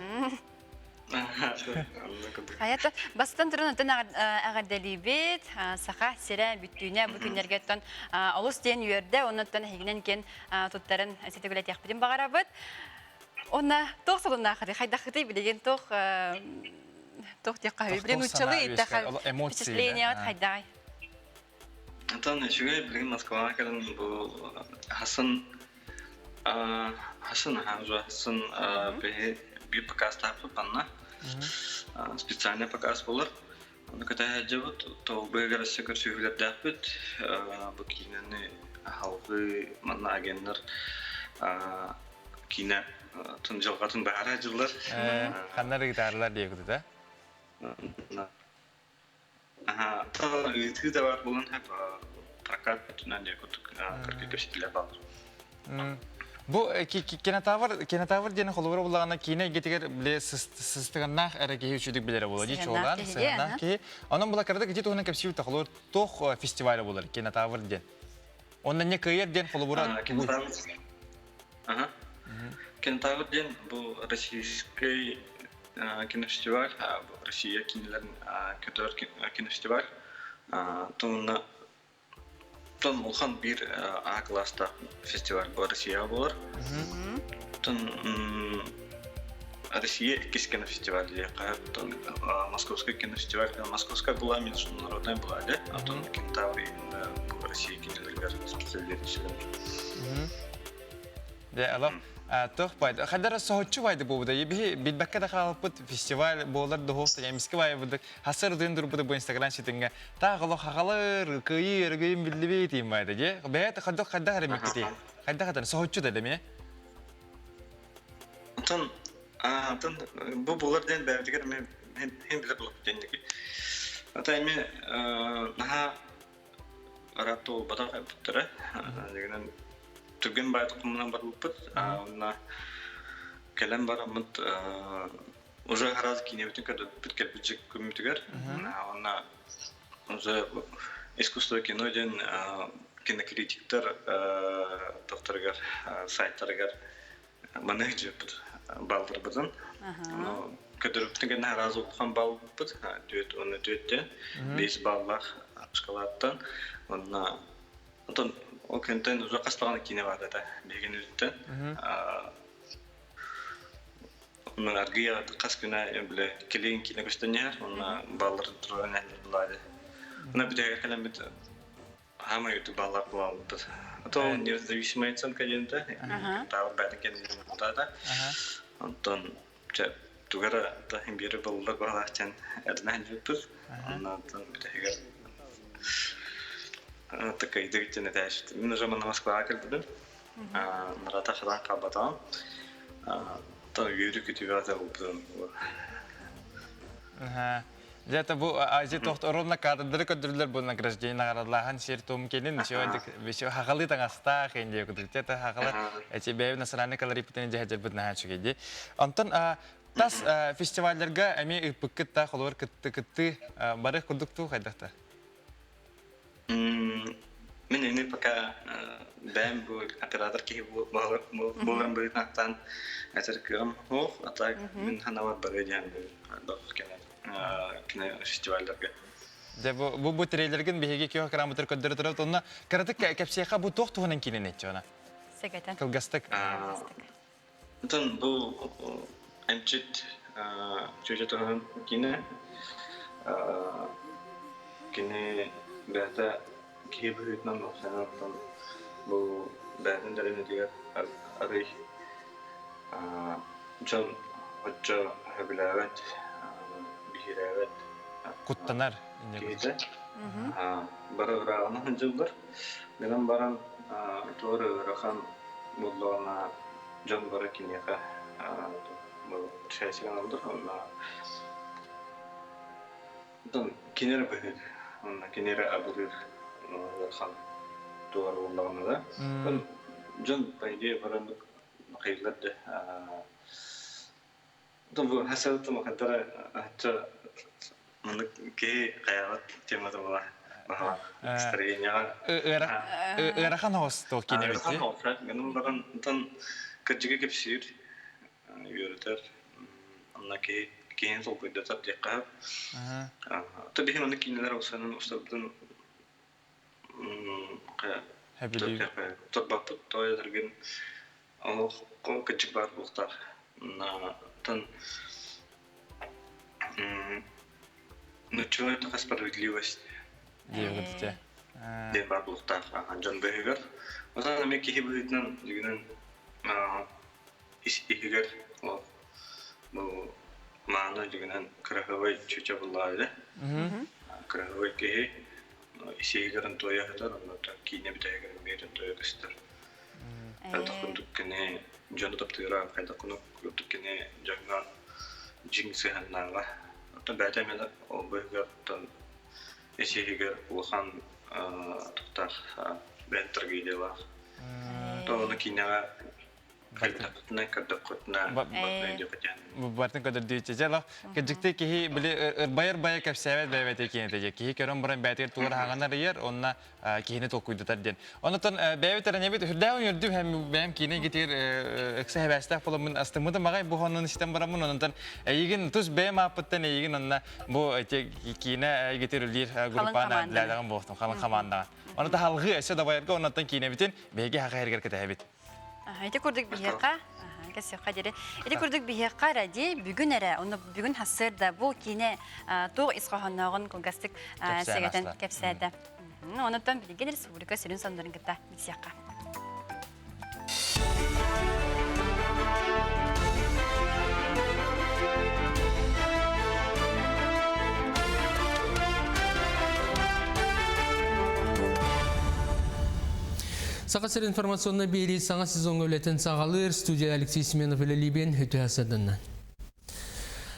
Хайата бастан туран оттон эҕэрдэлиибит саха сирэ бүттүүнэ бу күннэргэ оттон олус диэн үөрдэ оннуттан эһигинэн киэн туттарын ситигилэтиэхпитин баҕарабыт. Онна туох солуннаахыты хайдаххытый билигин туох туох диэххэ билигин нууччалыы иттэхэ впечатлениеҕыт хайдаҕай? Антон үчүгэй билигин Москваҕа кэлэн бу Хасан Хасан Хасан биһи биир показтаахпыт манна специальный показ буолар. Ону кэтэһээдьэбит толбыгар өссө көрсүһүүлэрдээхпит. Бу киинэни халҕыы манна агеннар киинэ тун дьылҕатын баара дьыллар. Ханна ыытаарлар диэбит да? Ыытыы да баар буолан прокат өттүнэн диэн курдук кыргы көстүүлэр бааллар. Бу кинотавр кинотавр диэн холобура буллаҕына киинэ эйгэтигэр били сыстыганнаах эрэ киһи үчүгдүк билэрэ буолар дии чуолаан сыһыаннаах киһи. Онон була кыратык ити туһунан кэпсиир холобур туох фестиваля буолар кинотавр диэн. Онно не кыайар диэн холобура Кинотавр. Ага. Кинотавр диэн бу российский кинофестиваль, Россия кинилэрин көтөр кинофестиваль. Тонна тон улахан биир А класста фестиваль бу Россия буолар. Тон Россия иккис кинофестиваль диэххэ, тон Московский кинофестиваль, Московская была международная была, да? А тон Кентавр именно Россия кинилэригэр специализирован. Дэ, алам туох байды. Хадара соһуччу байды буолбута. Биһи билбэккэ да хаалбыт фестиваль буолар дохуохта эмискэ баайбыдык. Хасар удын турбута бу Инстаграм ситингэ. Таах олох хахалар, кыйы өргөйүн биллибит им байды. Же, бэйэ хаддах хаддах эремиккити. Хайдах хатан соһуччу да деме. Онтон антон бу буолар диэн бэйэбитигэр эмиэ хем билэр буолуох диэнники. Ата эми наһаа араат туолбатах эбиттэрэ. Дегенен түргэн баайдык хомунан барбыппыт. Онно кэлэн бараммыт уже араас киинэбитин көрдөппүт кэлбит күммүтүгэр. Онно уже искусство кино диэн кинокритиктар тохторугар сайттарыгар маны дьыппыт балларбытын көтөрүптүн кэннэ араас улахан баллбыт түөрт уонна түөрттэн биэс баллаах шоколадтан уонна онтон ол күнтэн уже хас даҕаны киинэ баар этэ биһигин үттэн онно аргыйа хас күнэ бile килиин киинэ көстөн иһэр уонна баллар туран иһэллэр булаады уонна бүтэһигэр кэлэммит Хаамай үрдүк баллар буолбут. А то независимая оценка диэн да, таабыр бэйэтин кэннинэн буолбута. Онтон чэ тугу эрэ да биэри буллар баҕалаах диэн эрдэнэ сылдьыбыппыт. Онтон бүтэһигэр такайдык диэн этээччи. Мин уже манна Москваҕа кэлбитим. Нарата хатан хаалбатаҕым. Оттон үөрүү-көтүү бөҕөтө буолбутум. Дьэ, это бу Азия тохт ровно кадрдары көрдүрүлэр бу награждение наградалахан сир том келин еще еще хахалы таҥастаах инде кудук те хахала эти бэйэ национальный колоритпытын дьэһэдьэрбит наһаа үчүгэй Онтон тас фестивалларга эми ыппыккыт та холуор кытты кытты бары курдук туу хайдахта Мин ини пока бэйэм бу оператор киһи буолан быһыытынан этэр кыам суох, а так мин санаабар бары диэн кини фестивалларга. Дьэ бу бу бу трейлерген биһиги киһи кыраамытыр көрдөрө турар онно кыратык кэпсиэхэ бу туох туһунан киинэн этчи Сэгэтэн. Кылгастык. Оттон бу эмчит чүөчэ туһунан киинэ кини бэйэтэ киһи быһыытынан оттон бу бэйэтин дэриэбинэтигэр арый дьон оччо сөбүлээбэт, биһирээбэт куттанар киһитэ. Бары ырааҕынан сылдьаллар. Гынан баран туох эрэ ыарахан буоллаҕына дьон бары киниэхэ шайсыган ылдыр онно оттон кини эрэ быһыыр онно кини эрэ абырыыр ыарахан туох эрэ буоллаҕына да дьон по идее баран хайыылар да оттон бу хасалытым хантара маннык киһи хайаабат темата була настроениеҕа ыарахан оҕус туох киинэ ыарахан оҕус гынан баран онтон кырдьыгы кэпсиир үөрэтэр онно киһи киһини толкуйдатар диэххэ то биһи маннык киинэлэр устанан устарбытын турбаппыт тоойотаргын олох кырдьык баар буолуохтаах оттон Ну чего это справедливость диэбитэ диэн баар буолуохтаах дьон быыһыгар. Онон эмиэ киһи быһыытынан дьигинэн ис иһигэр бу мааны дьигинэн кыраһыабай чүчэ буллаа Кыраһыабай киһи ис иһигэр ынтуойа сытар, оннуттан киинэ бүтэһигэр эмиэ ынтуойа көстөр. Хайдах курдук кини дьону таптыыра, хайдах курдук кини дьоҥҥо дьиҥ сыһыаннааҕа. Оттон бэйэтэ эмиэ ол быыһыгар оттон ис иһигэр улахан туохтаах бэйэтин трагедиялаах. То ону киинэҕэ Бартын көдөрдүүччэ дьэ кырдьыкты киһи били ырбайар бая кэпсээбэт бэйэбэтэ киинэтэ дьэ киһи көрөн баран бэйэтигэр тугар хаҥанар ыйар онно киһини толкуйдатар диэн онотон бэйэбит эрэнэбит үрдээҕин үрдүм һэм бэйэм киинэ гитир ыкса хэбээстээх буоламмын астыммытым аҕай бу хонун истэн бараммын ононтон эйигин тус бэйэм ааппыттан эйигин онно бу киинэ гитир үллиир группаны лээдэҕин буолтум халыҥ хамаандаҕа оны таһалгыы өссө дабайарга оннуттан киинэбитин биһиги хаха эргэр кэтэһэбит Ити курдук биһиэхэ, кэсиэххэ диэри. Ити курдук биһиэхэ эрэ дии, бүгүн эрэ, онно бүгүн хассыыр да бу киинэ туох ис хоһооннооҕун кылгастык сэгэтэн кэпсээтэ. Онуттан билигин республика сүрүн соннорун кытта билсиэххэ. Саха сир информационнай биэрии саҥа сезоҥҥа үлэтин саҕалыыр студия Алексей Семенов үлэлиибин үтүө сыдынна.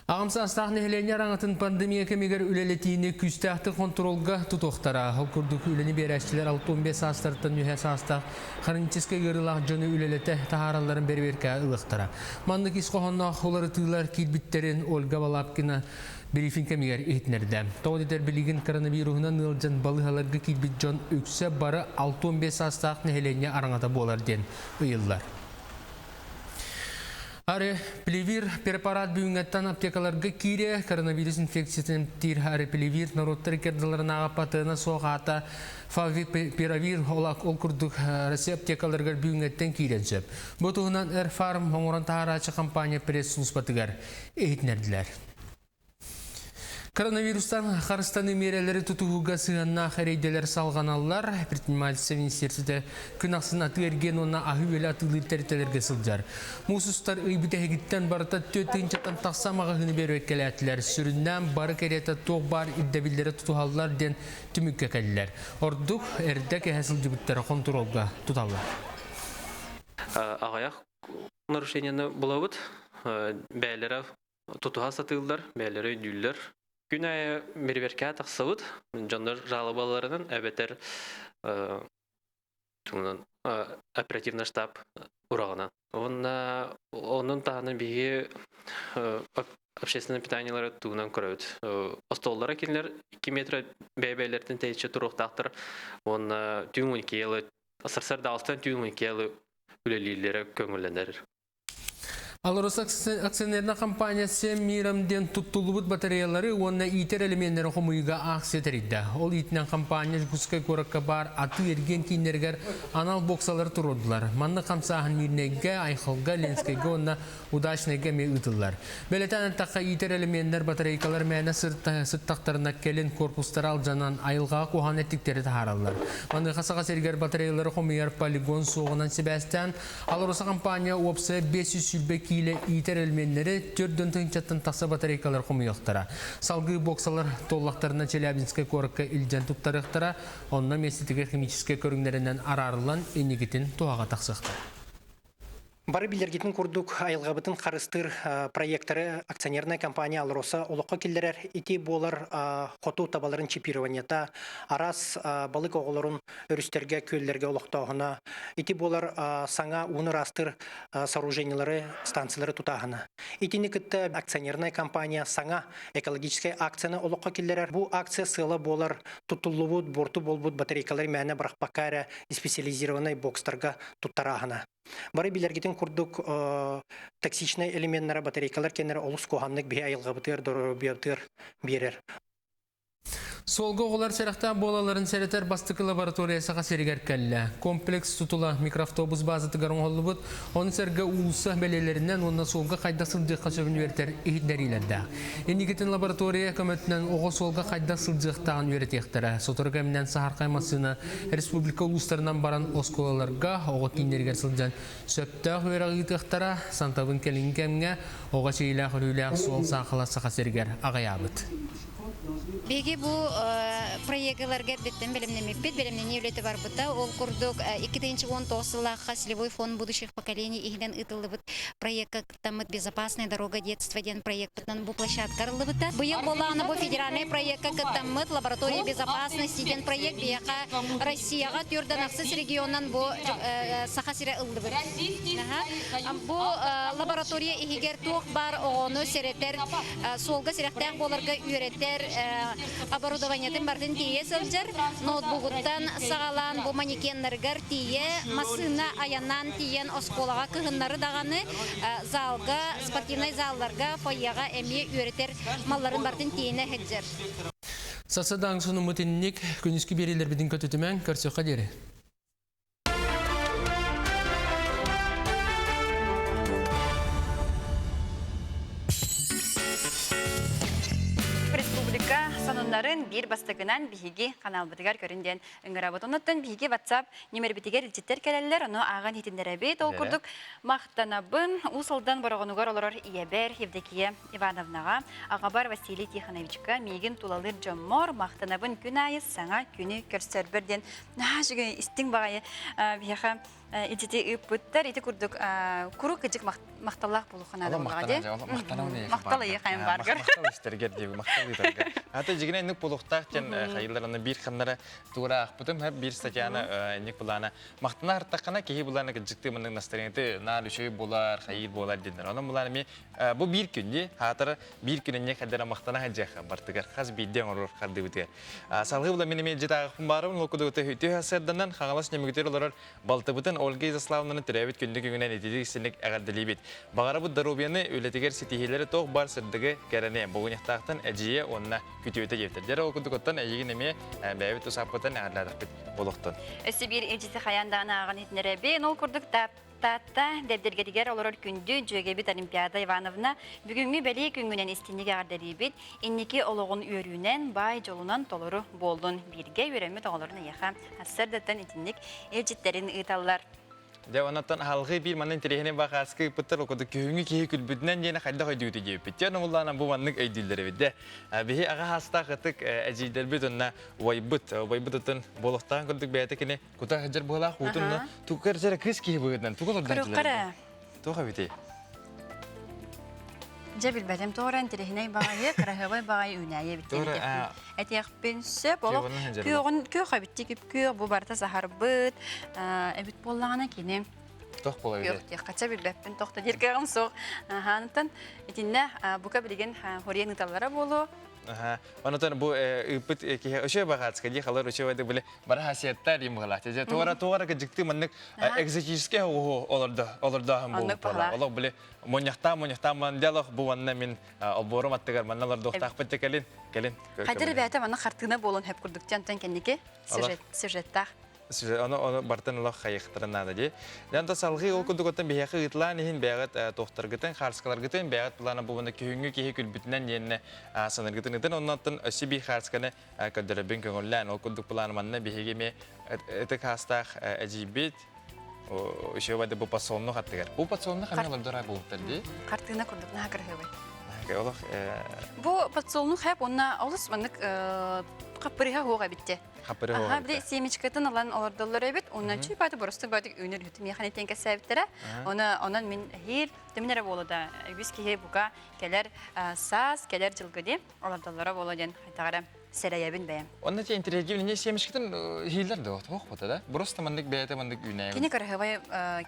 Аҕам саастаах нэһилиэнньэ араҥатын пандемия кэмигэр үлэлэтиини күүстээхтик хонтуруолга тутуохтара. Ол курдук үлэни биэрээччилэр 65 саастарыттан үһэ саастаах хроническай ыарыылаах дьону үлэлэтэ таһааралларын бэрэбиэркэ ылыахтара. Маннык ис хоһоонноох уларытыылар киирбиттэрин Ольга Балабкина Брифинг кэмигэр иһитиннэрдэ. Тоҕо диэтэр билигин коронавируһунан ыалдьан балыыһаларга киирбит дьон үксэ бары 65 саастаах нэһилиэнньэ араҥата буолар диэн ыйыллар. Арепливир препарат бүгүҥҥэттэн аптекаларга киирэ коронавирус инфекциятын эмтиир арепливир норуоттар иккардыларынааҕы патена суох аата фавипиравир ол курдук Россия аптекаларыгар бүгүҥҥэттэн киирэн сөп. Бу туһунан Эрфарм оҥорон таһаарааччы компания пресс-службатыгар иһитиннэрдилэр. Коронавирустан харыстаныы миэрэлэри тутуһууга сыһыаннаах эрэйдэлэр салҕаналлар. Предпринимательство министиэристибэтэ күн ахсын атыы-эргиэн уонна аһыы-үөлэ атыылыыр тэрилтэлэргэ сылдьар. Муус устар ый бүтэһигиттэн барыта 4 тыһыынчаттан тахса маҕаһыыны бэрэбиэркэлээтилэр. Сүрүннээн бары кэриэтэ туох баар ирдэбиллэри тутуһаллар диэн түмүккэ кэллилэр. Ордук эрдэ кэһэ сылдьыбыттары хонтуруолга туталлар. Аҕыйах нарушениены булабыт. Бэйэлэрэ тутуһа сатыыллар, бэйэлэрэ өйдүүллэр. Күн аайы бэрэбиэркэҕэ тахсабыт. Дьоннор жалобаларынан эбэтэр тугунан оперативный штаб ураҕынан. Уонна онон таһынан биһиги общественное питаниелары тугунан көрөбүт. Остуоллара кинилэр 2 метр бэйэ-бэйэлэриттэн тэйиччи туруохтаахтар. Уонна түүн 12 сарсыарда алтан түүн 12 үлэлииллэрэ көҥүллэнэр. Алроса акционерная компания «Семь миром» диэн туттуллубут батареялары уонна иитэр элеменнэри хомуйууга аахсыйа тэрийдэ. Ол иитинэн компания Дьокуускай куоракка баар атыы-эргиэн кииннэригэр анал боксалары туруордулар. Маннык хамсааһын Мирнэйгэ, Айхалга, Ленскэйгэ уонна Удачнайга эмиэ ыытыллар. Бэлэтээн эттэххэ, иитэр элеменнэр батарейкалар мээнэ сыттахтарына кэлин корпустара алдьанан айылҕаҕа куһаҕан эттиктэри таһаараллар. Маныаха Саха сиригэр батареялары хомуйар полигон суоҕунан сибээстээн АЛРОСА компания уопсайа 520 киилэ иитэр элеменнэри 4 тыһыынчаттан тахса батарейкалар хомуйуохтара. Салгыы боксалар туоллахтарына Челябинскай куоракка илдьэн туттарыахтара, онно миэстэтигэр химическэй көрүҥнэринэн араарыллан инникитин туһаҕа тахсыахтара. Бары билэргитин курдук айылҕабытын харыстыыр проекторы акционерная компания «Алроса» олоххо киллэрэр. Ити буолар хоту табаларын чипированиета, араас балык оҕолорун өрүстэргэ, күөллэргэ олохтооһуна, ити буолар саҥа ууну ыраастыыр сооружениелары, станциялары тутааһына. Итини кытта акционерная компания саҥа экологическай акцияны олоххо киллэрэр. Бу акция сыала буолар тутуллубут, буорту буолбут батарейкалары мээнэ бырахпакка эрэ специализированнай бокстарга туттарааһына. Бары билэргитин курдук токсичнай элеменнара батарейкалар кэннэрэ олус куһаҕаннык биһи айылҕабытыгар, доруобуйабытыгар биэрэр. Суолга оҕолор сэрэхтээх буолалларын сэрэтэр бастакы лаборатория Саха сиригэр кэллэ. Комплекс тутула микроавтобус базатыгар оҥоһуллубут, ону сэргэ уулусса бэлиэлэринэн уонна суолга хайдах сылдьыахха сөбүн үөрэтэр иһитиннэриилэрдээх. Инникитин лаборатория көмөтүнэн оҕо суолга хайдах сылдьыахтааҕын үөрэтиэхтэрэ. Сотору кэминэн саһархай массыына республика улуустарынан баран оскуолаларга, оҕо кииннэригэр сылдьан сөптөөх үөрэх ыытыахтара. Сантабын кэлиҥҥи кэмҥэ оҕо чэйилээх-өрүүлээх суол саахала Саха сиригэр аҕыйаабыт. Биһиги бу проегыларга эрдэттэн бэлэмнэммиппит, бэлэмнэнии үлэтэ барбыта. Ол курдук 2019 сыллаахха Целевой фонд будущих поколений иһинэн ыытыллыбыт проекка кыттаммыт «Безопасная дорога детства» диэн проекпытынан бу площадка арыллыбыта. Быйыл буоллаҕына бу федеральнай проекка кыттаммыт «Лаборатория безопасности» диэн проект биһиэхэ Россияҕа түөрт ахсыс регионунан бу Саха сирэ ыллыбыт. Бу лаборатория иһигэр туох баар оҕону сэрэтэр, суолга сэрэхтээх буоларга үөрэтэр оборудованиетын барытын тиийэ сылдьар. Ноутбугуттан саҕалаан бу манекеннарыгар тиийэ, массыына айаннаан тиийэн оскуолаҕа кыһыннары даҕаны залга, спортивнай залларга, фойеҕа эмиэ үөрэтэр малларын барытын тиэйинэ сылдьар. Сарсыардаҥ сонуммут инник күнүскү биэриилэрбитин көтүтүмэҥ, көрсүөххэ диэри. Республика сонуннарын биир бастакынан биһиги каналбытыгар көрүн диэн ыҥырабыт. Оннуттан биһиги WhatsApp нөмербитигэр илдьиттэр кэлэллэр, ону ааҕан иһитиннэрэбит. Ол курдук махтанабын Уус Алдан Бороҕонугар олорор ийэбэр Евдокия Ивановнаҕа, аҕабар Василий Тихоновичка миигин тулалыыр дьоммор махтанабын күн аайы саҥа күнү көрсөрбөр диэн наһаа үчүгэй истиҥ баҕайы биһиэхэ итити ыыппыттар ити курдук куруук кыдьык махталлаах буолуохха наада буоллаҕа дии махтал эйиэхэ бааргар махтал истэргэр диэби махтал ыытаргар ата дьигинэ инник буолуохтаах диэн хайыллар биир ханнара тугура аахпытым биир статьяны инник булаана махтана артаххана киһи булаана кыдьыктыы маннык настроениеты наар үчүгэй буолар хайыыр буолар диэннэр онон булаана эмиэ бу биир күн дии хаатара биир күн инник хайдара махтана сылдьыахха бартыгар хас биирдии оҥорор хардыбытыгар Салгыы була мин эмиэ дьитааҕыппын баарыбын ол кудугута үтүө сарсыарданан Хаҥалас Ньөмүгүтүгэр олорор балтыбытын Ольга Изяславовнаны төрөөбүт күндү күҥүнэн ититик истинник эҕэрдэлиибит. Баҕарабыт доруобуйаны, үлэтигэр ситиһиилэри туох баар сырдыгы, кэрэни, бугуньахтаахтан эдьиийэ уонна күтүөтэ диэбиттэр. Дьэ ол курдук оттон эйигин эмиэ бэйэбит тус ааппытын эҕэрдэлээтэхпит буолуохтун. Өссө биир илдьити хайаан даҕаны ааҕан иһитиннэрэбин. Ол курдук Таатта дэбдиргэтигэр олорор күндү дьүөгэбит Олимпиада Ивановна бүгүҥҥү бэлиэ күҥҥүнэн истинник эҕэрдэлиибит, инники олоҕун үөрүүнэн, баай дьолунан толору буоллун. Бииргэ үөрэммит оҕолорун эйиэхэ сарсыардаттан итинник илдьиттэрин ыыталлар. Дьэ, онон алгыы биир манна интэриэһинэй бакааска ыыппыттар, ол курдук күһүҥҥү киһи күлбүтүнэн диэни хайдах өйдүүтэ диэбиппит. Дьэ, онон бу маннык өйдүүллэр эбит. Дьэ, биһи аҕа хаастаах ытык эдьиийдэрбит уонна убайбыт, убайбыт ытын буолуохтааҕын курдук бэйэтэ кини Кута сылдьар быһыылаах уутун тугу эрэ кыыс киһи быһыытынан тугу олордон Көрүөххэ Туох эбитий? Дьэ билбэтим тоҕо интэриэһинэй баҕайы, кыраһыабай баҕайы үүнээйи эбит диэн этиэхпин сөп. Олох күөҕүн күөх эбит күп-күөх бу барыта саһарбыт эбит буоллаҕына кини Тох буола күөх диэххэ чэ билбэппин тох да диир кыаҕым суох. Хаанытан итиннэ бука билигин хориен ыталлара буолуо. Онотон бу ыыппыт киһи өшө багатска дии халар өшө бады биле бара хасиаттар дим быһалаах. Же туора туора кыжыкты маннык экзотический оҕу олордо олордооһун буолуп буолар. Олох биле мунньахтаа мунньахтаа ман диалог бу манна мин олбуорум аттыгар манна олордуохтаахпыт те кэлин кэлин. Хайдыр бэйэтэ манна хартыына буолун хөп курдук тянтан кэнники сюжет сюжеттаах. Ону ону бартын олох хайыхтарын наада дии. Дьон салгыы ол курдук оттон биһиэхэ ыытылаан иһин бэйэҕит туохтаргытын, хаарскаларгытын бэйэҕит плана бу күһүҥҥү киһи күлбүтүнэн диэннэ санаргытын ытын оннуттан өссө биир хаарсканы көрдөрөбүн көҥүллээн ол курдук план манна биһиги эмиэ ытык хаастаах эдьиийбит еще бады бу подсолнух аттыгар. Бу подсолнух эмиэ олордор буолуттар дии. Хартыына курдук наһаа кырыһыбай. Олох Бу подсолнух хэп онна олус маннык хаппырыһа хуох эбитте. Хаппырыһа Аха, били семечкатын ылан олордоллор эбит. Онон чүй бааты боростук бааты үүнэр үтүм яхан этен кэсээбиттэрэ. Оны онон мин хир түмүн эрэ буола да үгүс киһи бука кэлэр саас, кэлэр жылгы ди олордоллоро буола диэн хайдах эрэ сэрэйэбин бэйэм. Онно те интриги не семечкатын хиилер да туох бота да. Просто маннык бэйэтэ маннык үүнэйбит. Кини кырыһыбай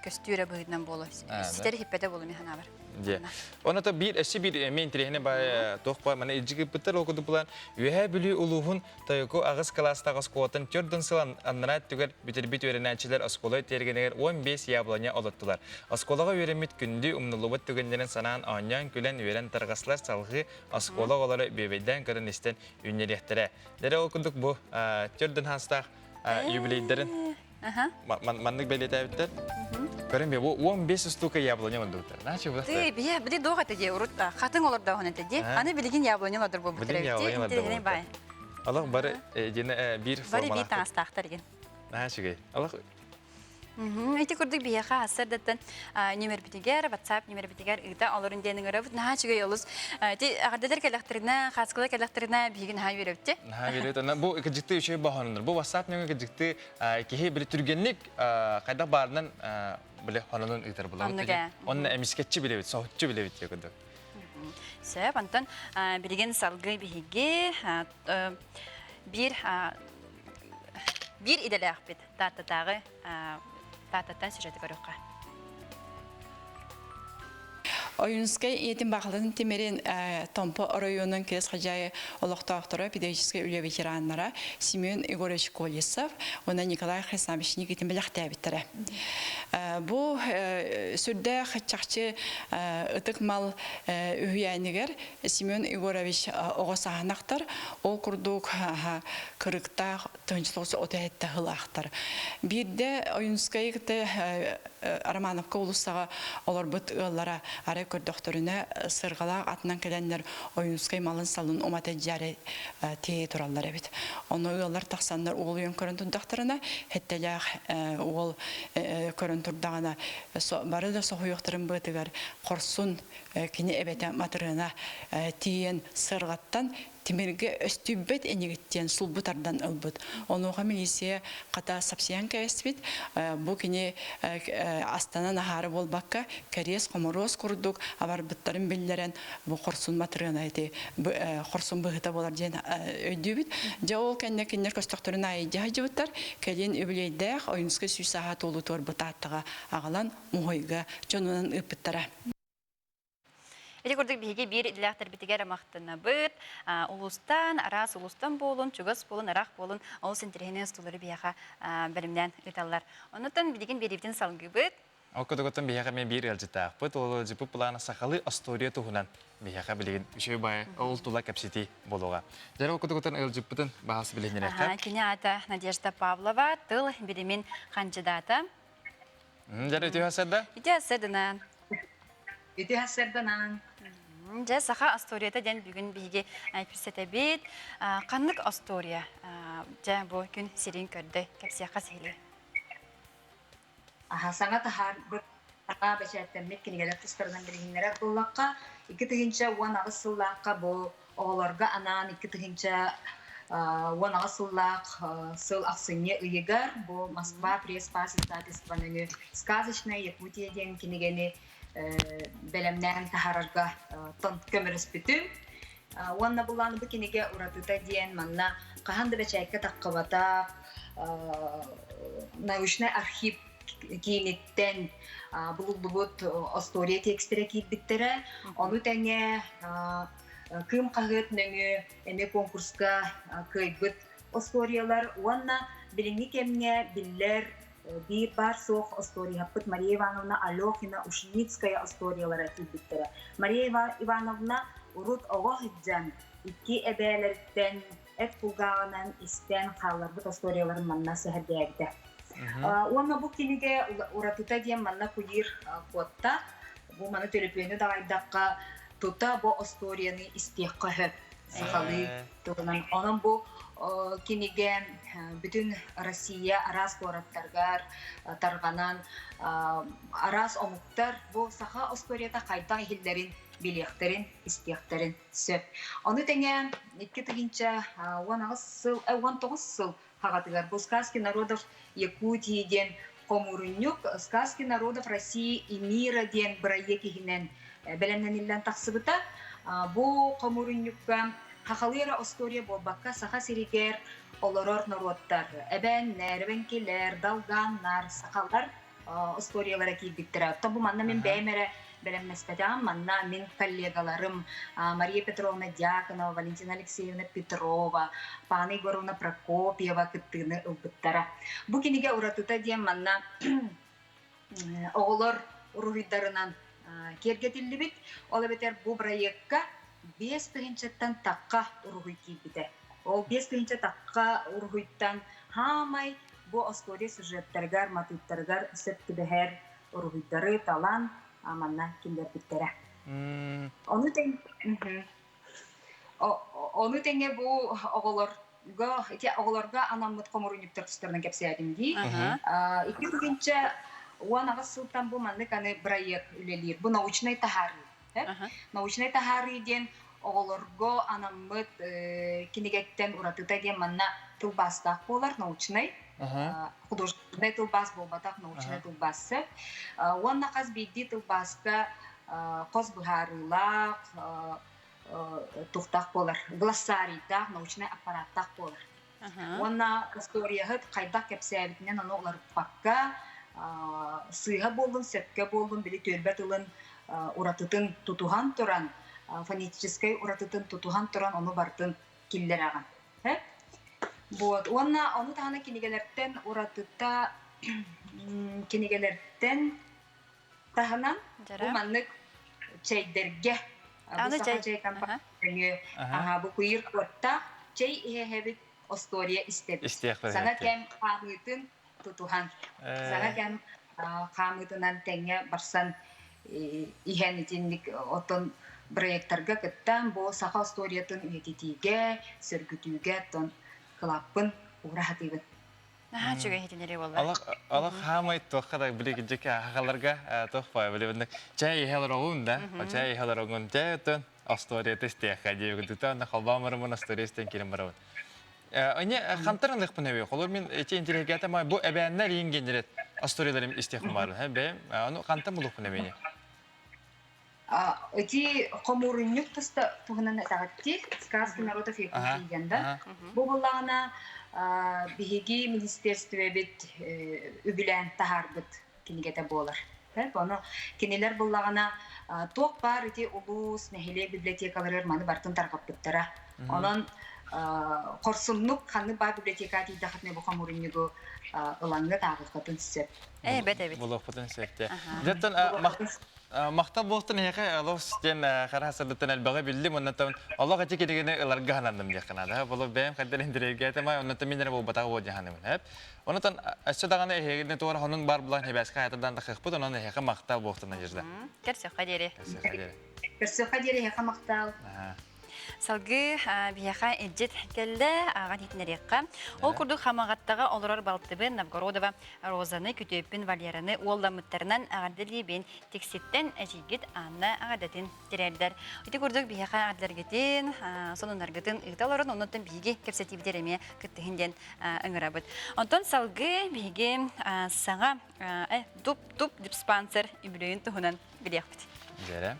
көстүүрэ быһыытынан буолу. Ситэр хиппете буолу миханабар. Дьэ. Оното биир өссө биир эмиэ интэриэһинэй баай туох баар маны илдьи ыыппыттар ол курдук булан Үөһээ Бүлүү улууһун Тойоку аҕыс кылаастаах оскуолатын төрдүн сыл аннараа өттүгэр бүтэрбит үөрэнээччилэр оскуола тиэргэнигэр 15 яблоня олоттулар. Оскуолаҕа үөрэммит күндү умнуллубут түгэннэрин санаан оонньоон күлэн үөрэн тарҕастылар салҕыы оскуола оҕолоро бүөбэйдээн көрөн истэн үүннэриэхтэрэ. Дэрэ ол курдук бу төрдүн хаастаах юбилейдарын маннык бэлиэтээбиттэр. Көрөн бу 15 устука яблоня олордубуттар. Наче бу. Ты бие били дох это де урут хатын олордоһун это де. Аны билигин яблоня олордор бу бу. бай. Алах бары дьине биир Бары биир таҥастаахтар деген. Наһаа үчүгэй. Алах Ити курдук биһиэхэ сарсыардаттан нүмербитигэр, WhatsApp нүмербитигэр ыыта олорун диэн ыҥырабыт. Наһаа үчүгэй олус. Ити эҕэрдэлэр кэлэхтэринэ, хааскылар кэлэхтэринэ биһиги наһаа үөрэбит. Наһаа үөрэбит. Онон бу кыдьыкты үчүгэй баһоннор. Бу WhatsApp нөҥүө кыдьыкты киһи били түргэнник хайдах баарынан били хононун ыытар булабыт. Онно эмискэтчи билэбит, соһуччу билэбит диye курдук. Сөп, онтон билигин салгыы биһиги биир биир идэлээхпит Тааттатааҕы Тааттаттан сюжеты көрүөххэ. Ойуунскай ийэтин баахылатын тимирин Томпо оройуонун Кирэс Хадьаайы олохтоохторо, педагогическай үлэ ветераннара Семен Егорович Колесов уонна Николай Хрисанович Никитин бэлэхтээбиттэрэ. Бу сүрдээх чахчы ытык мал үһүйээнигэр Семен Егорович оҕо сааһынахтар, ол курдук кырыктаах тыһыынча оту сылаахтар. Биирдэ Ойуунскай кытта Романовка уулуссаҕа олорбут ыаллара арай көрдөхтөрүнэ сырҕалаах атынан кэлэннэр Ойуунскай малын-салын умата дьаары тиэйэ тураллар эбит. Ону ыаллар тахсаннар уол уйан көрөн турдахтарына, хэттэлээх уол көрөн турдаҕына бары да соһуйуохтарын быатыгар хорсун кини эбэтэ Матырыана тиийэн сырҕаттан тимиргэ өстүйбэт инигиттиэн сулбу тардан ылбыт. Онуоха милиция хата сапсыйан кээспит. Бу кини астанан аһаары буолбакка, кэриэс хоморуос курдук абарбыттарын биллэрэн бу хорсун матырыана ити хорсун быһыта буолар диэн өйдүүбүт. Дьэ ол кэннэ кинилэр көстөхтөрүн аайы дьаһайдьыбыттар. Кэлин үбүлүөйдээх Ойуунускай сүүс сааһа туолуутугар бытааттаҕа аҕалан муһуйга дьонунан ыыппыттара. Ити курдук биһиги биир идэлээхтэрбитигэр махтанабыт. Улуустан, араас улуустан буолун, чугас буолун, ыраах буолун, олус интэриэһинэй устуулары биһиэхэ бэлэмнээн ыыталлар. Оннуттан билигин биэриибитин салгыыбыт. Ол курдук биһиэхэ эмиэ биир ыалдьыттаахпыт. Ол ыалдьыппыт былаана сахалыы остуоруйа туһунан биһиэхэ билигин үчүгэй баайы ол тула кэпсэтии буолуоҕа. Дьэ, ол курдук ыалдьыппытын баҕас билиһиннэриэххэ. Кини аата Надежда Павлова, тыл билимин хандьыдаата. Дьэ, үтүө сарда. Үтүө сарданан. Үтүө сарданан. Дьэ, саха остуоруйата диэн бүгүн биһиги кэпсэтэбит. Ханнык остуоруйа дьэ бу күн сирин көрдө кэпсиэххэ сиһилии. Аха, саҥа таһаарбыт саҥа бэчээттэммит кинигэлэр тустарынан билиһиннэрэр буоллахха, 2018 сыллаахха бу оҕолорго анаан 2018 сыллаах сыл ахсынньы ыйыгар бу Москва пресс-пас издательство нөҥүө «Сказочная Якутия» диэн кинигэни. бэлэмнээн таһаарарга көмөлөспүтүм. Уонна булааны бу кинигэ уратыта диэн манна хаһан да бэчээккэ таххыбатах научнай архив кииниттэн булуллубут остуоруйа текстэрэ киирбиттэрэ. Ону тэҥэ Кыым хаһыат нөҥүө эмиэ конкурска кыайбыт остуоруйалар уонна билиҥҥи кэмҥэ биллэр биир баар суох остуоруйаһаппыт Мария Ивановна Алехина Ушницкая остуоруйалара киирбиттэрэ. Мария Ивановна урут оҕо сылдьан икки эбээлэриттэн эт кулгааҕынан истэн хаалларбыт остуоруйаларын манна сэһэргээбитэ. Уонна бу кинигэ уратыта диэн манна куйыр куотта. Бу маны төлөпүөнү даҕайдахха тута бу остуоруйаны истиэххэ сөп сахалыы тылынан. Онон бу кинигэ бүтүн Россия араас куораттарыгар тарҕанан араас омуктар бу саха остуоруйата хайдах иһиллэрин билиэхтэрин, истиэхтэрин сөп. Ону тэҥэ 2018 сыл, 19 сыл хаҕатыгар бу «Сказки народов Якутии» диэн хомуурунньук «Сказки народов России и мира» диэн бырайыак иһинэн бэлэмнэниллэн тахсыбыта. Бу хомуурунньукка хахалыы эрэ остуоруйа буолбакка, Саха сиригэр олорор норуоттар эбээннэр, эбэҥкилэр, долганнар, сахалар остуоруйалара киирбиттэрэ. Оттон бу манна мин бэйэм эрэ бэлэмнэспэтэҕим. Манна мин коллегаларым Мария Петровна Дьяконова, Валентина Алексеевна Петрова, Пана Егоровна Прокопьева кыттыыны ылбыттара. Бу кинигэ уратыта диэн манна оҕолор уруһуйдарынан киэргэтиллибит. Ол эбэтэр бу бырайыакка 5000-тан тахха уруһуй киирбитэ. Ол 5000 тахха уруһуйтан хаамай Бу остуоруйа сюжеттарыгар, матыыптарыгар сөп түбэһэр уруһуйдары талан манна киллэрбиттэрэ. Ону тэҥ ону тэҥэ бу оҕолорго ити оҕолорго анаммыт хомуурунньуктар тустарынан кэпсээтим дии. 2018 сылтан бу маннык аны бырайыак үлэлиир. Бу научнай таһаарыы. Научнай таһаарыы диэн оҕолорго анаммыт кинигэттэн уратыта диэн манна тылбаастаах буолар научнай художественнай тылбаас буолбатах научнай тылбаас уонна хас биирдии тылбааска хос быһаарыылаах тухтаах буолар глоссарийдаах научнай аппараттаах буолар Уонна историяһыт хайдах кэпсээбитинэн ону уларыппакка, сыыһа буоллун, сөпкө буоллун, били түөлбэ тылын уратытын тутуһан туран, фонетическай уратытын тутуһан туран ону барытын киллэрэҕин. Вот. Уонна ону таһынан кинигэлэртэн уратыта кинигэлэртэн таһынан бу маннык чэйдэргэ бу саха чэй компания бу куйыр куоттаах чэй иһэһэбит остуоруйа истэбит саҥа кэм хаамыытын тутуһан саҥа кэм хаамыытынан тэҥҥэ барсан иһэн итинник оттон проекттарга кыттан бу саха остуоруйатын үйэтитиигэ сөргүтүүгэ оттон кылааппын уура сатыыбын. Наһаа үчүгэй иһитиннэрии буолла. Алах алах хаамай туохха да били кидьик хахаларга туох баа били бинник чай иһэ олороҕун да чай иһэ олороҕун чай оттон остуоруйата истиэххэ диэбит тута онно холбооморумун остуоруйа истэн киирэн барабын. Оне хантан ылыахпын эбии холор мин эти интеллигентэ бу эбээннэр иин генерет историяларым истиэхпин баар бэйэм ону хантан булуохпун эбиини Ити хомуурунньук туста туһунан этэҕитти «Сказки народов Якутии» диэн да. Бу буоллаҕына биһиги министиэристибэбит үбүлээн таһаарбыт кинигэтэ буолар. Ону кинилэр буллаҕына туох баар ити улуус, нэһилиэк библиотекаларыгар маны барытын тарҕаппыттара. Онон хорсуннук ханнык баар библиотека тиийдэххитинэ бу хомуурунньугу ылаҥҥыт ааҕыаххытын сөп. Ээ, бэт эбит. Булуохпутун сөп. Дьэ, Махтал буолтун эһиэхэ олус диэн хара сырдыттан элбэҕи биллим оннотон олох ити кинигини ыларга сананным диэххэ наада. Болу бэйэм хайдах интириэргээтим ай оннотон мин эрэ буолбатах буол дьаһаныбын эп. Онотон өссө даҕаны эһиэгини туора хонун бар булан хебээскэ хайатардан тахыахпыт онон эһиэхэ махтал буолтун Надежда. Көрсөххө диэри. Көрсөххө диэри. Көрсөххө диэри эһиэхэ махтал. Салгыы биһиэхэ илдьит кэллэ, ааҕан иһитиннэриэххэ. Ол курдук Хамаҕаттаҕа олорор балтыбын Новгородова Розаны, күтүөппүн Валераны уолламмыттарынан эҕэрдэлиибин. Тикситтэн эдьиийгит Анна эҕэрдэтин тириэрдэр. Ити курдук биһиэхэ эҕэрдэлэргитин, сонуннаргытын ыыта олорон, оннуттан биһиги кэпсэтиибитигэр эмиэ кыттыһын диэн ыҥырабыт. Онтон салгыы биһиги саҥа дуп-дуп диспансер үбүлүөйүн туһунан билиэхпит. Дьэрэ.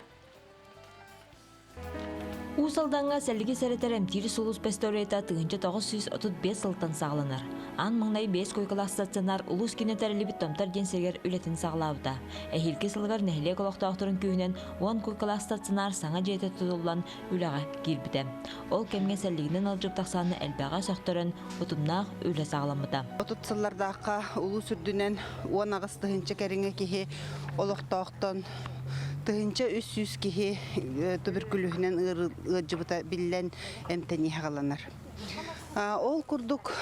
Уус Алдаҥҥа сэллиги сэрэтэр эмтиир сулууспа историята 1935 сылтан саҕаланар. Аан маҥнай биэс куйкалаах стационар улуус киинэ тэриллибит Томтор диэн сиригэр үлэтин саҕалаабыта. Эһиилги сылыгар нэһилиэк олохтоохторун күүһүнэн 10 куйкалаах стационар саҥа дьиэтэ тутуллан үлэҕэ киирбитэ. Ол кэмҥэ сэллигинэн ыалдьыбыт ахсаана элбэҕэ сөхтөрөн, утумнаах үлэ саҕаламмыта. 30 сыллардаахха улуус үрдүнэн 18 тыһыынча кэриҥэ киһи олохтоохтон 1300 киһи туберкулеһунан ыалдьыбыта биллэн эмтэнии саҕаланар. Ол курдук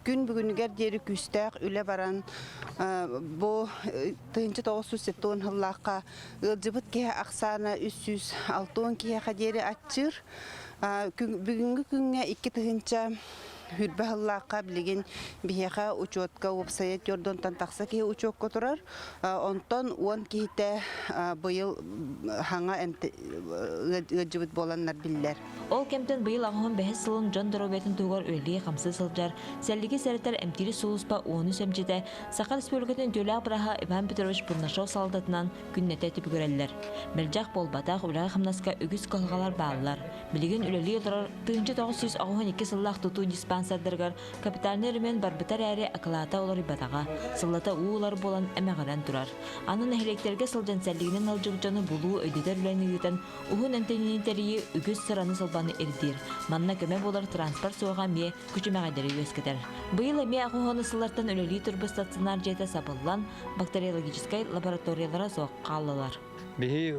күн бүгүнүгэр диэри күүстээх үлэ баран бу 1970 сыллаахха ыалдьыбыт киһи ахсаана 360 киһиэхэ диэри аччыыр. Бүгүҥҥү күҥҥэ 2000 Хүрбэ сыллаахха билигин биһиэхэ учуотка уопсайа түөрдонтон тахса киһи учуокка турар. Онтон 10 киһитэ быйыл хаҥа ыалдьыбыт буоланнар биллэр. Ол кэмтэн быйыл аҕыһын бэһис сылын дьон доруобуйатын туһугар үлэлии-хамсыы сылдьар, сэллиги сэрэтэр эмтиир сулууспа уону сэмчитэ Саха Республикатын үтүөлээх быраһа Иван Петрович Бурнашов салалтатынан күннэтэ түбүгүрэллэр. Мэлдьэх буолбатах, үлэҕэ-хамнаска үгүс кыһалҕалар бааллар. Билигин үлэлии олорор 1992 сыллаах тутуу диспансердарыгар капитальнай өрөмүөн барбыта эрээри акылаата уларыйбатаҕа, сыллата уу ылар буолан эмэҕирэн турар. Аны нэһилиэктэргэ сылдьан сэллигинэн ыалдьыбыт дьону булуу, өйдөтөр үлэни ыытан, уһун эмтэниини тэрийии үгүс сыраны-сылбаны ирдиир. Манна көмө буолар транспорт суоҕа эмиэ күчүмэҕэйдэри үөскэтэр. Быйыл эмиэ аҕыс сыллартан үлэлии турбут стационар дьиэтэ сабыллан, бактериологическай лабораториялара суох хааллылар. Биһи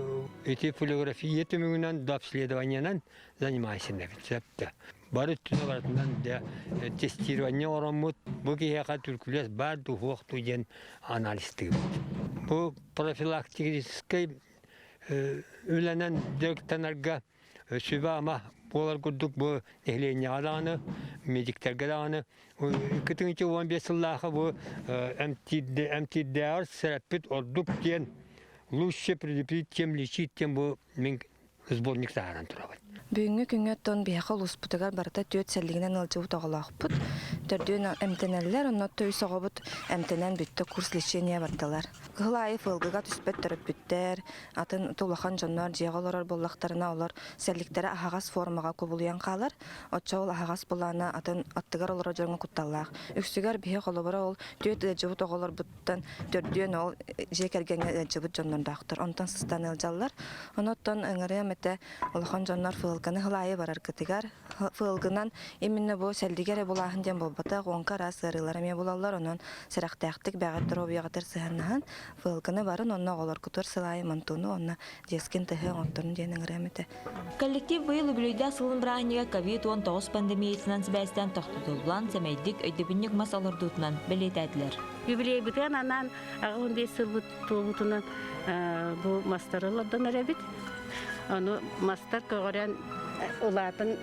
ити полиграфия түмүгүнэн дообследованиенан занимайся сөптө. Бары өттүнэ барытынан да тестирование ороммут бу киһиэхэ түркүлэс баар дуһуох ту диэн анализтыыбыт. Бу профилактическай үлэнэн дьарыктанарга сүбэ-ама буолар курдук бу нэһилиэнньэҕэ даҕаны, медиктэргэ даҕаны 2015 сыллаахы бу эмтиирдээҕэр сэрэппит ордук диэн лучше предупредить, чем лечить диэн бу мин сборник таһааран турабын. Бүгүҥҥү күҥҥэ оттон биһиэхэ улууспутугар барыта түөрт сэллигинэн ыалдьыбыт оҕолоохпут. Төрдүөн эмтэнэллэр, онно үс оҕобут эмтэнэн бүттэ курс лечения бардылар. Кыһыл аайы фылгыга түспэт төрөппүттэр, атын улахан дьоннор дьиэҕэ олорор буоллахтарына олор сэлликтэрэ аһаҕас формаҕа кубулуйан хаалар. Оччо ол аһаҕас былаана атын аттыгар олорор дьоҥҥо кутталлаах. Үксүгэр биһи холобура ол түөрт ыалдьыбыт оҕолорбуттан төрдүөн ол дьиэ кэргэҥҥэ ыалдьыбыт дьоннордоохтор. Онтон сыстан ыалдьаллар. Онуттан ыҥырыам этэ улахан дьоннор фылганы хылаайы бараргытыгар фылгынан именно бу сэллиги эрэ булааһын диэн буолбатах, уонка араас ыарыылар эмиэ булаллар. Онон сэрэхтээхтик бэҕэт доруобуйаҕытыгар сыһыаннаһан фылганы барын онно оҕолоргутугар сылаайы мантууну уонна дескин тыһы оҥотторун диэн ыҥырыам этэ. Коллектив быйыл үбүлүөйдээх сылын бырааһынньыга ковид-19 пандемиятынан сибээстээн тохтотуллан, сэмэйдик өйдөбүнньүк мас олордуутунан бэлиэтээтилэр. Юбилейбытыгар анаан 85 сылбыт туолбутунан бу мастары олордон эрэбит. Ону мастар көҕөрөн улаатан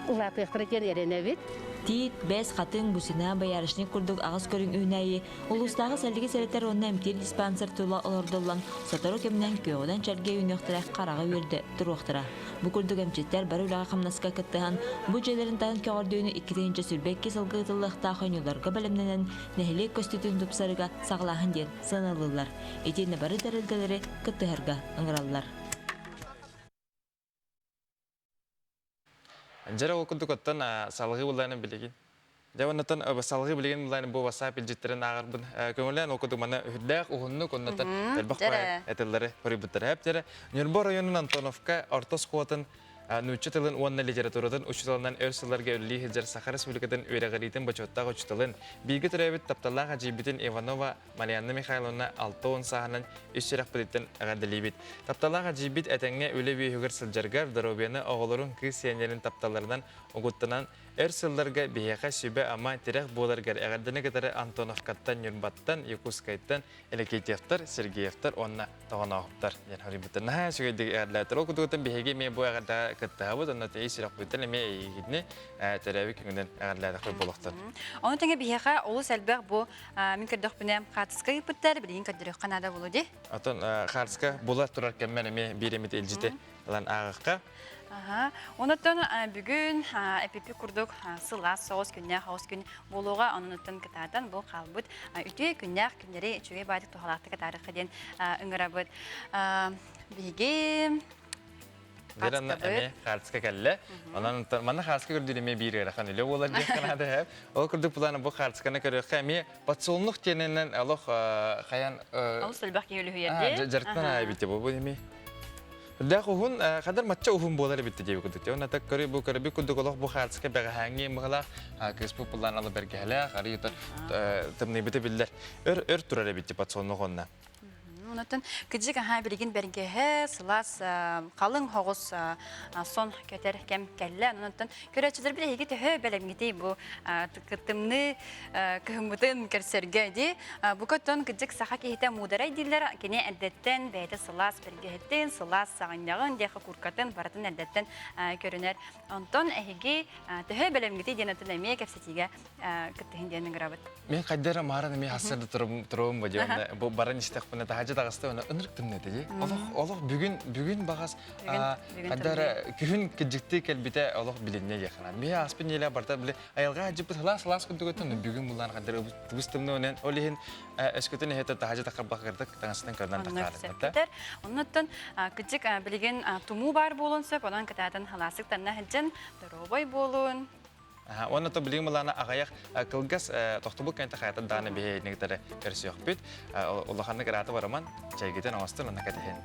улаатыахтара диэн эрэнэбит. Тиит, бэс, хатыҥ, бусина, боярышник курдук аҕыс көрүҥ үүнээйи улуустааҕы сэллиги сэрэтэр уонна эмтиир диспансер тула олордуллан, сотору кэминэн күөҕүнэн чэргэ үүнүөхтэрэ, хараҕы үөрдэ туруохтара. Бу курдук эмчиттэр бары үлэҕэ-хамнаска кыттыһан, бу дьиэлэрин таһын көҕөрдүүнү 2022 сылга ыытыллыахтаах оонньууларга бэлэмнэнэн, нэһилиэк көстүүтүн тупсарыыга саҕалааһын диэн сыаналыыллар. Итиэннэ бары тэрилтэлэри кыттыһарга ыҥыраллар. Дьэ ол курдук оттон салгыы буллаанын билигин. Дьэ оннотон салгыы билигин буллаанын бу WhatsApp илдьиттэрин ааҕарбын көҥүлээн ол курдук манна үрдээх уһуннук оннотон элбэх баай этиллэри хоруйбуттара эптэрэ. Ньурба оройуонун Антоновка орто оскуолатын нуучча тылын уонна литературатын учууталынан өр сылларга үлэлии сылдьар Саха Республикатын үөрэҕириитин бочуоттаах учууталын, бииргэ төрөөбүт тапталлаах эдьиийбитин Иванова Марианна Михайловна 60 сааһынан үс сүрэхпититтэн эҕэрдэлиибит. Тапталлаах эдьиийбит этэҥҥэ үлэ үөһүгэр сылдьаргар, доруобуйаны оҕолорун, кыыс сиэннэрин тапталларынан угуттанан өр сылларга биһиэхэ сүбэ-ама, тирэх буоларгар эҕэрдэни кытары Антоновкаттан, Ньурбаттан, Якутскайтан Элекейтьевтар, Сергеевтар уонна Тоҕонооһуптар диэн хоруйбуттар. Наһаа үчүгэйдик эҕэрдэлээтилэр. Ол курдугуттан биһиги эмиэ бу эҕэрдэҕэ кыттыһабыт, онно тейи сүрэхпиттэн эмиэ эйигитини төрөөбүт күҥүнэн эҕэрдэлээтэхпит буолуохтун. Ону тэҥэ биһиэхэ олус элбэх бу мин көрдөхпүнэ хаартыска ыыппыттар, билигин көрдөрүөххэ наада буолуо дии. Оттон хаартыска була турар кэммэр эмиэ биир эмит илдьити ылан ааҕыахха. Аха. Онуттан бүгүн эпипи курдук сылаас соҕус күннээх оҕус күн буолуоҕа. Онуттан кытаатан бу хаалбыт үтүө күннээх күннэри үчүгэй баайдык туһалаахтык атаарыахха диэн ыҥырабыт. Биһиги Деран эмиэ хаартыска кэллэ. Онон манна хаартыска көрдүүр эмиэ биир ыарахан үлэ буолар диэн санаата эһэм. Ол курдук планы бу хаартысканы көрүөххэ эмиэ подсолнух диэнинэн олох хайан Олус элбэх киһи үлүһүйэрди. Дьарыктан аайбыт бу эмиэ. Дээх уһун, хадар матча уһун буолар эбит диэби курдук. Онно так көрү бу көрү курдук олох бу хаартыска бэҕэһээҥҥи мыһылаах кыыспыт буллаан алы бэргэһэлээх, арыйытар тымныйбыты биллэр. Өр өр турар эбит подсолнух онно. Онотон кыдьык аһаа билигин бэргэһэ, сылаас халыҥ хоҕус сон көтөр кэм кэллэ. Онотон көрөөччүлэр биһиги төһө бэлэмҥитий бу кыттымны кыһыммытын көрсөргө дии. Бу көттөн кыдьык саха киһитэ муударай дииллэр. Кини эрдэттэн бэйэтэ сылаас бэргэһэтин, сылаас саҕынньаҕын, диэхэ куркатын барытын эрдэттэн көрүнэр. Онтон эһиги төһө бэлэмҥитий диэн атын эмиэ кэпсэтиигэ кыттыһын диэн ыҥырабыт. Мен хайдара мааран эмиэ хассарда туруом бу диэн бу баран истэхпинэ таһаадьа таҕыста уонна ынырык тымныыта дии. Олох олох бүгүн бүгүн баҕас хайдара күһүн кыдьыктыы кэлбитэ олох билиннэ диэххэ. Миэ ааспыт нэдиэлэ барта били айылҕа дьыппыт сылаас сылаас курдук өттөн бүгүн булаан хайдара тыбыс тымныы онон ол иһин өскөтүн эһэтэ таһаадьа тахарбахырдык таҥастан көрүнэн тахаарыт. Оннуттан кыдьык билигин тумуу баар буолуон сөп, онон кытаатан халаасык танна сылдьан доруобай буолун. Уонна то билигин былаана аҕыйах кылгас тохтобул кэнтэ хайата дааны биһиэнигитэрэ көрсүөхпүт. Улаханнык ыраата бараман, чэйгитин оҥостон онно кэтэһин.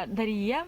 Дария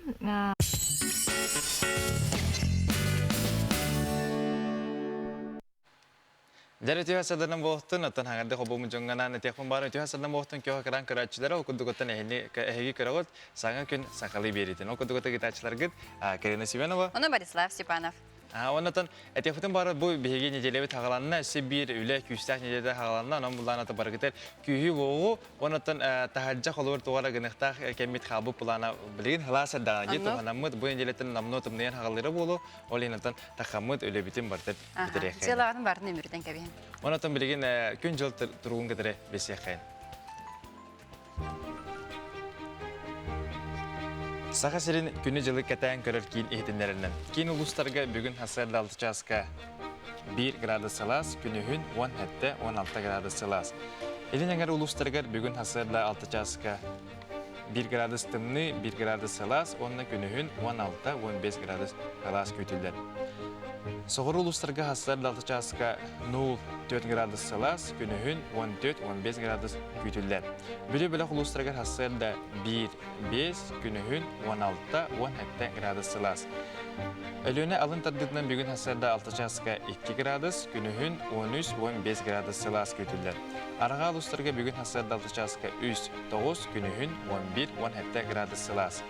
Дьэ үтүө саданан буолтун, оттон хаҥарды хобуум дьоҥҥанаан этиэхпин баар үтүө саданан буолтун киһи кыраан көрөөччүлэрэ ол курдук оттон эһини эһиги көрөҕүт саҥа күн сахалыы биэриитин. Ол курдук оттон гитаччыларгыт Карина Семенова. Ону Борислав Степанов. Оннотон этиэхпитин бары бу биһиги неделябит хаҕаланна, өссө биир үлэ күүстээх неделя хаҕаланна, онон булаан ата барыгытар күүһү буоҕу, оннотон таһырдьа холобур тугара гыныхтаах кэммит хаалбыт плана билигин хылаас эрдэҕинэ дии туһанаммыт бу неделяттан намно тымныйан хаҕалыыра буолу, ол иһин оттон тахаммыт үлэбитин барытын бүтэриэххэйин. Дьыалаҕытын барытын өмүрүтэн кэбиһин. Онотон билигин күн-дьыл туругун кытары билсиэххэйин. Саха сирин күнү-дьылы кэтээн көрөр киин иһитиннэринэн. Киин улуустарга бүгүн сарсыарда 6 чааска 1 градус сылаас, күнүһүн 17-16 градус сылаас. Илин эҥэр улуустарыгар бүгүн сарсыарда 6 чааска 1 градус тымныы, 1 градус сылаас уонна күнүһүн 16-15 градус сылаас күүтүллэр. Соҕуруу улуустарга сарсыарда 6 чааска 0-4 градус сылаас, күнүһүн 14-15 градус күүтүллэр. Бүлүү бөлөх улуустарыгар сарсыарда 1-5, күнүһүн 16-17 градус сылаас. Өлүөнэ алын тардыытынан бүгүн сарсыарда 6 чааска 2 градус, күнүһүн 13-15 градус сылаас күүтүллэр. Арҕаа улуустарга бүгүн сарсыарда 6 чааска 3, 9, күнүһүн 11-17 градус сылаас.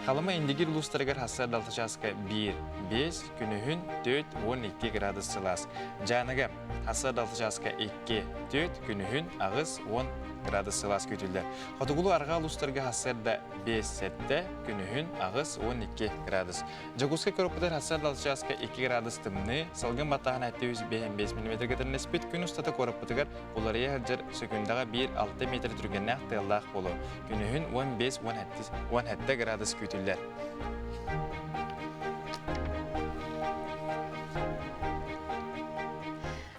Халыма Индигир улуустарыгар сарсыарда 6 чааска 1, 5, күнүһүн 4-12 градус сылаас. Дьааныга сарсыарда 6 чааска 2, 4, күнүһүн 8-10 градус сылаас күүтүллэр. Хотугулуу арҕаа улуустарга сарсыарда 5-7, күнүһүн 8-12 градус. Дьокуускай куораппытыгар сарсыарда 6 чааска 2 градус тымныы, салгын баттааһына 755 мм кэтэрнэспит күн устата куораппытыгар уларыйа сылдьар сөкүндэҕэ 1-6 метр түргэннээх тыаллаах буолуо. Күнүһүн 15-17 градус күүтүллэр.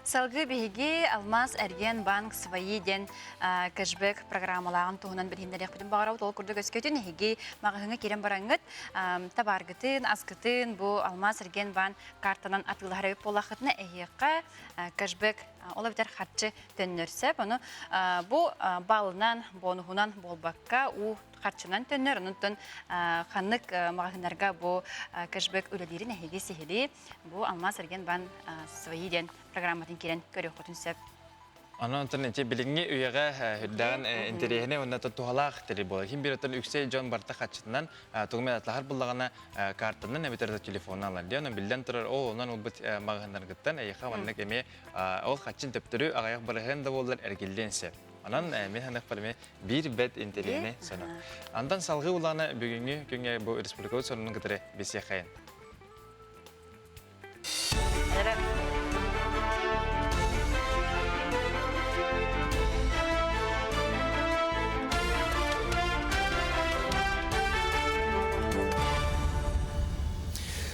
Салгыы биһиги Алмаз эргиэн банк свои диэн кэшбэк программалааҕын туһунан билиһиннэриэхпитин баҕарабыт. Ол курдук өскөтүн эһиги маҕаһыыҥҥа киирэн бараҥҥыт табааргытын, аскытын бу Алмаз эргиэн баан картанан атыылаһар эбит буоллаххытына эһиэхэ кэшбэк ол эбэтэр харчы төннөр сөп. Ону бу баллынан, бонуһунан буолбакка уу харчынан төннөр. Онон ханнык маҕаһыыннарга бу кэшбэк үлэлиирин эһиги сиһилии бу Алмаз эргиэн баан свои диэн программатын киирэн көрүөххүтүн сөп. Онон онтон ити билиҥҥи үйэҕэ үрдэҕин интэриэһинэй уонна туһалаах тэрил буолар. Ким биир үксэ дьон барыта хаччытынан тугу эмэ атлаһар буллаҕына картанан эбэтэр да телефонунан ылар диэн. Онон биллэн турар, ол онон ылбыт маҕаһыыннаргыттан эйиэхэ маннык эмиэ ол хаччын төптөрү аҕыйах бырыһыан да буоллар эргиллиэн сөп. Онон мин ханыкпар эми биир бэт интэриэһинэй сонун. Антан салгыы улаана бүгүҥҥү күҥҥэ бу республикабыт сонунун кытары билсиэххэйин.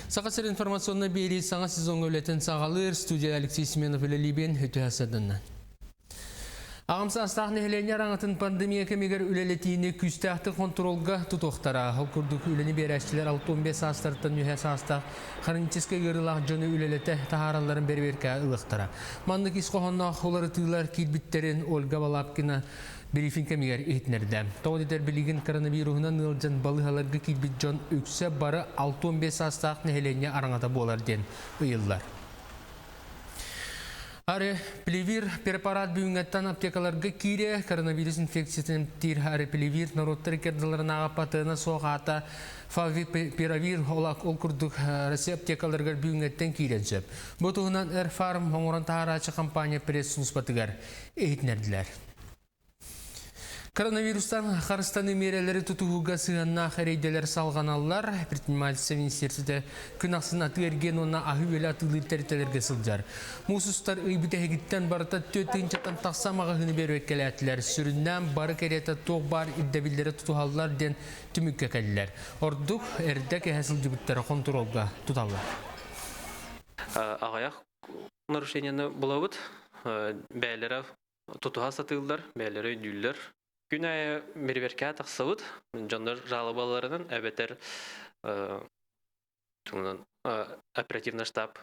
Саха сир информационнай биэрии саҥа сезоҥҥа үлэтин саҕалыыр студия Алексей Семенов үлэлиибин үтүө сарсыарданнан. Аҕам саастаах нэһилиэнньэ араҥатын пандемия кэмигэр үлэлэтиини күүстээхтик хонтуруолга тутуохтара. Ол курдук үлэни биэрээччилэр 65 саастарыттан үөһэ саастаах хроническай ыарыылаах дьону үлэлэтэ таһааралларын бэрэбиэркэ ылыахтара. Маннык ис хоһоонноох уларытыылар киирбиттэрин Ольга Балабкина брифинг кэмигэр иһитиннэрдэ. Тоҕо диэтэр билигин коронавируһунан ыалдьан балыыһаларга киирбит дьон үксэ бары 65 саастаах нэһилиэнньэ араҥата буолар диэн ыйыллар. Арепливир препарат бүгүҥҥэттэн аптекаларга киирэ коронавирус инфекциятын эмтиир Арепливир норуоттар иккардыларынааҕы патена суох аата Фавипиравир ол курдук Россия аптекаларыгар бүгүҥҥэттэн киирэн сөп. Бу туһунан Эрфарм оҥорон таһаарааччы компания пресс-службатыгар иһитиннэрдилэр. Коронавирустан харыстаныы миэрэлэри тутуһууга сыһыаннаах эрэйдэлэр салҕаналлар. Предпринимательство министиэристибэтэ күн ахсын атыы-эргиэн уонна аһыы-үөлэ атыылыыр тэрилтэлэргэ сылдьар. Муус устар ый бүтэһигиттэн барыта 4 тыһыынчаттан тахса маҕаһыыны бэрэбиэркэлээтилэр. Сүрүннээн бары кэриэтэ туох баар ирдэбиллэри тутуһаллар диэн түмүккэ кэллилэр. Ордук эрдэ кэһэ сылдьыбыттары хонтуруолга туталлар. Аҕыйах нарушениены булабыт. Бэйэлэрэ тутуһа сатыыллар, бэйэлэрэ өйдүүллэр. Күн аайы бэрэбиэркэҕэ тахсабыт, дьоннор жалобаларынан эбэтэр оперативный штаб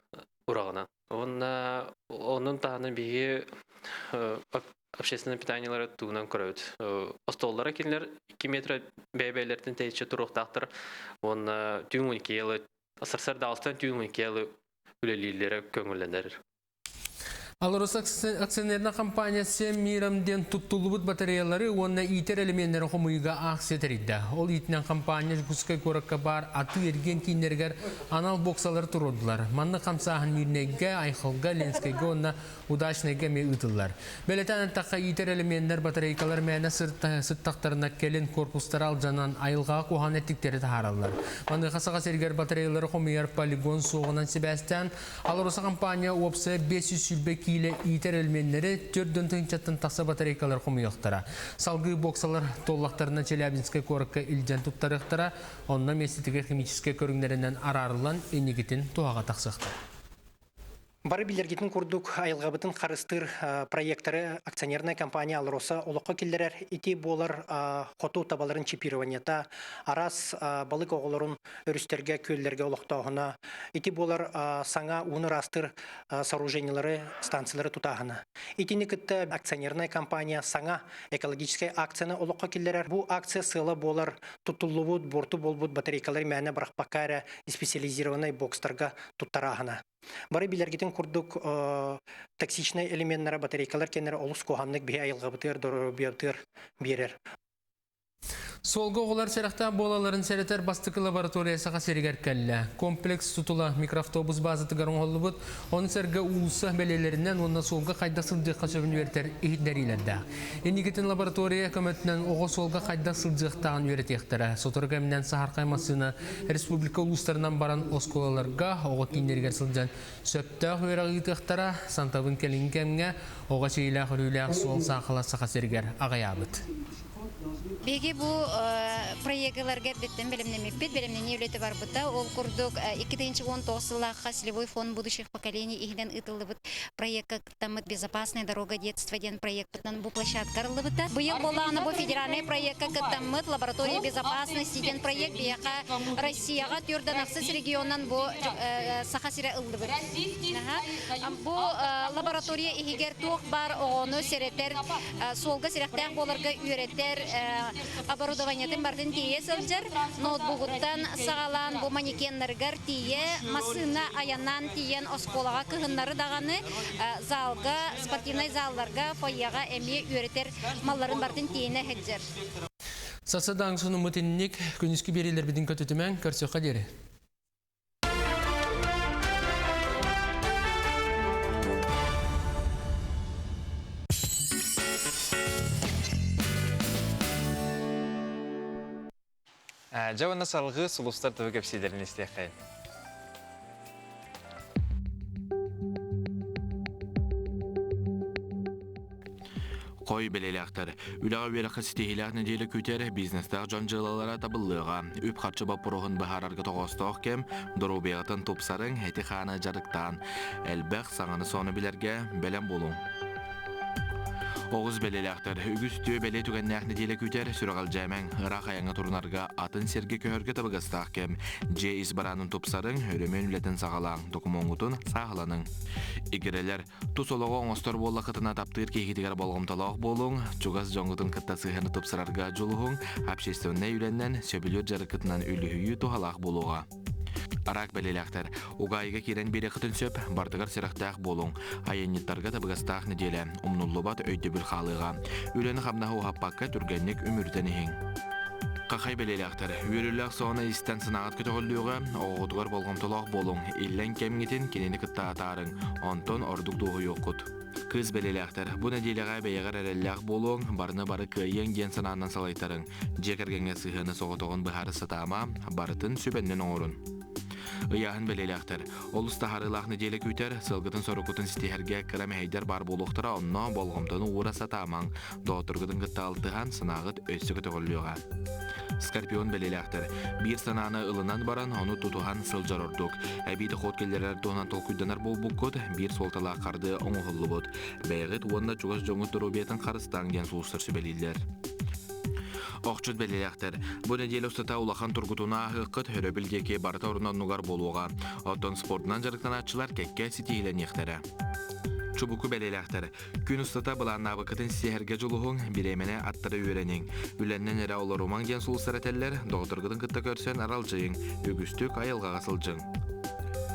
ураҕынан. Уонна онон таһынан биһиги общественное питаниелары тугунан көрөбүт. Остуоллара кинилэр 2 метр бэйэ-бэйэлэриттэн тэйиччи туруохтаахтар. Уонна түүн 12 сарсыарда түүн 12 үлэлииллэрэ көҥүллэнэр. АЛРОСА акционернай компания Всем миром диэн туттуллубут батареялары уонна иитэр элеменнэри хомуйууга аахсыйа тэрийдэ. Ол иитинэн компания Дьокуускай куоракка баар атыы-эргиэн кииннэригэр анал боксалары туруордулар. Маннык хамсааһын Мирнэйгэ, Айхалга, Ленскэйгэ уонна Удачнайга эмиэ ыытыллар. Бэлэтээн эттэххэ, иитэр элеменнэр батарейкалар мээнэ сыттахтарына кэлин корпустара алдьанан айылҕаҕа куһаҕан эттиктэри таһаараллар. Маныаха Саха сиригэр батареялары хомуйар полигон суоҕунан сибээстээн АЛРОСА компания уопсайа 520 киилэ иитэр элеменнэри 4 тыһыынчаттан тахса батарейкалар хомуйуохтара. Салгыы боксалар туоллахтарына Челябинскай куоракка илдьэн туттарыахтара, онно миэстэтигэр химическэй көрүҥнэринэн араарыллан инникитин туһаҕа тахсыахтара. Бары билэргитин курдук айылҕабытын харыстыыр проекторы акционерная компания «Алроса» олоххо киллэрэр. Ити буолар хоту табаларын чипированиета, араас балык оҕолорун өрүстэргэ, күөллэргэ олохтооһуна, ити буолар саҥа ууну ыраастыыр сооружениелары, станциялары тутааһына. Итини кытта акционерная компания саҥа экологическай акцияны олоххо киллэрэр. Бу акция сыала буолар тутуллубут, буорту буолбут батарейкалары мээнэ бырахпакка эрэ специализированнай бокстарга туттарааһына. Бары билэргитин курдук токсичнай элеменнара батарейкалар кэннэрэ олус куһаҕаннык биһи айылҕабытыгар, доруобуйабытыгар биэрэр. Суолга оҕолор сэрэхтээх буолалларын сэрэтэр бастакы лаборатория Саха сиригэр кэллэ. Комплекс тутула микроавтобус базатыгар оҥоһуллубут, ону сэргэ уулусса бэлиэлэринэн уонна суолга хайдах сылдьыахха сөбүн үөрэтэр иһитиннэриилэрдээх. Инникитин лаборатория көмөтүнэн оҕо суолга хайдах сылдьыахтааҕын үөрэтиэхтэрэ. Сотору кэминэн саһархай массыына республика улуустарынан баран оскуолаларга, оҕо кииннэригэр сылдьан сөптөөх үөрэҕи ыытыахтара. Сантабын кэлиҥҥи кэмҥэ оҕо чэйилээх-өрүүлээх суол саахала Саха сиригэр аҕыйаабыт. Биһиги бу проегыларга эрдэттэн бэлэмнэммиппит, бэлэмнэнии үлэтэ барбыта. Ол курдук 2019 сыллаахха Целевой фонд будущих поколений иһинэн ыытыллыбыт проекка кыттаммыт «Безопасная дорога детства» диэн проекпытынан бу площадка арыллыбыта. Быйыл буоллаҕына бу федеральнай проекка кыттаммыт «Лаборатория безопасности» диэн проект биһиэхэ Россияҕа түөрт ахсыс регионан бу Саха сирэ ыллыбыт. Бу лаборатория иһигэр туох баар оҕону сэрэтэр суолга сэрэхтээх буоларга үөрэтэр оборудованиетын барытын тиийэ сылдьар. Ноутбугуттан саҕалаан бу манекеннарыгар тиийэ, массыына айаннаан тиийэн оскуолаҕа кыһыннары даҕаны залга, спортивнай залларга, фойеҕа эмиэ үөрэтэр малларын барытын тиэйинэ сылдьар. Сасадаҥ сонуммут инник күнүскү биэриилэрбитин көтүтүмэҥ, көрсүөххэ диэри. Дьэ уонна салгыы сулустар тугу кэпсиилэрин истиэххэйин. Хой бэлэлээхтэр. Үлэҕэ үөрэххэ ситиһиилээх нэдиэлэ күүтэр, бизнестаах дьон дьыалалара табыллыаҕа. Үп-харчы боппуруоһун быһаарарга тоҕоостоох кэм, доруобуйаҕытын тупсарыҥ, эти-хааны дьарыктаан. Элбэх саҥаны-сону билэргэ бэлэм буолуҥ. Оҕус бэлэлээхтэр. Үгүс үтүө бэлиэ түгэннээх нэдиэлэ күүтэр, сүрэҕэлдьээмэҥ. Ыраах айаҥҥа турунарга, атын сиргэ көһөргө табыгастаах кэм. Дьиэ ис бараанын тупсарыҥ, өрөмүөн үлэтин саҕалааҥ, докумуоҥҥутун сааһыланыҥ. Игирэлэр, Тус олоҕу оҥостор буоллаххытына таптыыр киһигитигэр болҕомтолоох буолуҥ, чугас дьоҥҥутун кытта сыһыаны тупсарарга дьулуһуҥ, общественнай үлэннэн, сөбүлүүр дьарыккытынан үлүһүйүү туһалаах буолуоҕа. Араак бэлиэлээхтэр, угаайыга киирэн биэриэххитин сөп, бардыгар сэрэхтээх буолуҥ. Айанньыттарга табыгастаах нэдиэлэ, умнуллубат өйдөбүл хаалыаҕа. Үлэни-хамнаһы уһаппакка түргэнник үмүрүтэн иһиҥ. Хахай бэлиэлээхтэр, үөрүүлээх соҕуна истэн санааҕыт көтөҕүллүөҕэ, оҕоҕутугар болҕомтолоох буолуҥ, иллэҥ кэмҥитин кинини кытта атаарыҥ, онтон ордук дуоһуйуоххут. Кыыс бэлиэлээхтэр, бу нэдиэлэҕэ бэйэҕэр эрэллээх буолуоҥ, барыны бары кыайыаҥ диэн санаанан салайтарыҥ. Дьиэ кэргэҥҥэ сыһыаны соҕотоҕун быһаара сатаама, барытын сүбэннэн оҥорун. Ыйааһын бэлиэлээхтэр, олус таһаарыылаах нэдиэлэ күүтэр, сыалгытын-соруккутун ситиһэргэ кыра мэһэйдэр баар буолуохтара, онно болҕомтону уура сатаамаҥ. Доҕотторгутун кытта алтыһан, санааҕыт өссө көтөҕүллүөҕэ. Скорпион бэлиэлээхтэр. Биир санааны ылынан баран, ону тутуһан сылдьар ордук. Эбии дохуот киллэрэр туһунан толкуйданар буолбуккут, биир суолталаах хардыы оҥоһуллубут. Бэйэҕит уонна чугас дьоҥҥут доруобуйатын харыстааҥ диэн сулустар сүбэлииллэр. Охчут бэлиэлээхтэр. Бу нэдиэлэ устата улахан тургутууну ааһыаххыт, өрөбүл диэки барыта орун-оннугар буолуоҕа. Оттон спордунан дьарыктанааччылар кэккэ ситиһиилэниэхтэрэ. Чубуку бэлиэлээхтэр. Күн устата былааннаабыккытын сиэһэргэ дьулуһуҥ, бириэмэни аттара үөрэниҥ. Үлэннэн эрэ олорумаҥ диэн сулустар этэллэр, доҕотторгутун кытта көрсөн аралдьыйыҥ, үгүстүк айылҕаҕа сылдьыҥ.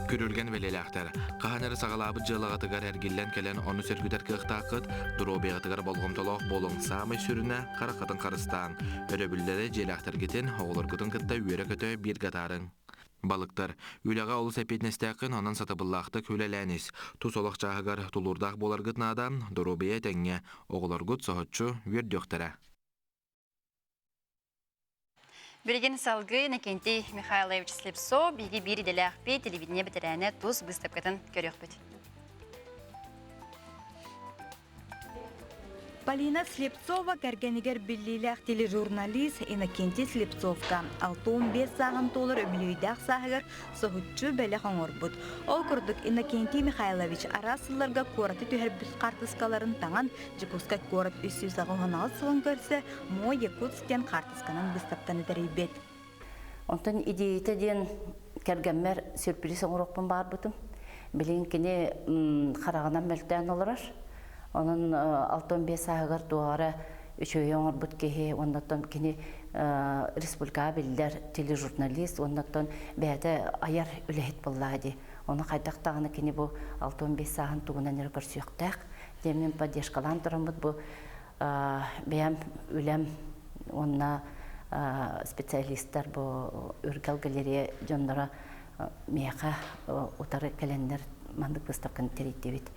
Күрүлгэн бэлиэлээхтэр. Хаһан эрэ саҕалаабыт дьыалаҕытыгар эргиллэн кэлэн ону сөргүтэр кыахтааххыт, доруобуйаҕытыгар болҕомтолоох буолуҥ. Саамай сүрүнэ, хараххытын харыстааҥ. Өрөбүллэри дьиэлээхтэргитин, оҕолоргутун кытта үөрэ-көтө бииргэ атаарыҥ. Балыктар. Үлэҕэ олус эппиэтинэстээххин, онон сатабыллаахтык үлэлээн ис. Тус олох чааһыгар тулуурдаах буоларгыт наада, доруобуйа этэҥҥэ, оҕолоргут соһуччу үөрдүөхтэрэ. Билигин салгыы Иннокентий Михайлович Слепцов биһиги биир идэлээхпит телевидение бэтэрээнэ тус быыстапкатын көрүөхпүт. Полина Слепцова кэргэнигэр биллиилээх тележурналист Иннокентий Слепцовка 65 сааһын туолар үбүлүөйдээх сааһыгар соһуччу бэлэх оҥорбут. Ол курдук Иннокентий Михайлович араас сылларга куораты түһэрбит хаартыскаларын таҥан Дьокуускай куорат 388 сылын көрсө Мой Якутск диэн хаартысканан быыстапканы тэрийбит. Онтон идеята диэн кэргэммэр сюрприз оҥоруохпун баҕарбытым. Билигин кини хараҕынан мөлтөөн олорор. Онон 65 сааһыгар туох эрэ үчүгэйи оҥорбут киһи, уоннаттан кини республикаҕа биллэр тележурналист, уоннаттан бэйэтэ айар үлэһит буоллаҕа дии. Ону хайдах даҕаны кини бу 65 сааһын тугунан эрэ көрсүөхтээх диэн мин поддержкалаан тураммыт бу бэйэм үлэм уонна специалистар бу Үргэл галерея дьонноро миэхэ утары кэлэннэр маннык выставканы тэрийдибит.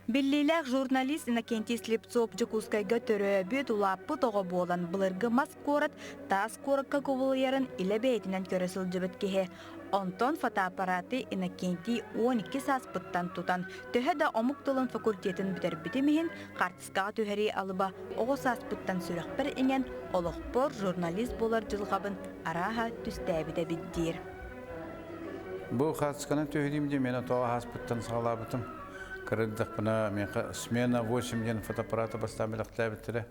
Биллиилээх журналист Иннокентий Слепцов Дьокуускайга төрөөбүт, улааппыт оҕо буолан былыргы мас куорат таас куоракка кубулуйарын илэ бэйэтинэн көрө сылдьыбыт киһи. Онтон фотоаппараты Иннокентий 12 сааспыттан тутан, төһө да омук тылын факультетын бүтэрбитим иһин, хаартыскаҕа түһэрии алыба оҕо сааспыттан сүрэхпэр иҥэн, олохпор журналист буолар дьылҕабын арааһа түстээбит эбит диир. Бу хаартысканан түһэриим диэн мин тоҕо ааспыттан саҕалаабытым. Кырырдахпына миэхэ смена 8 диэн фотоаппараты бастаан бэлэхтээбиттэрэ.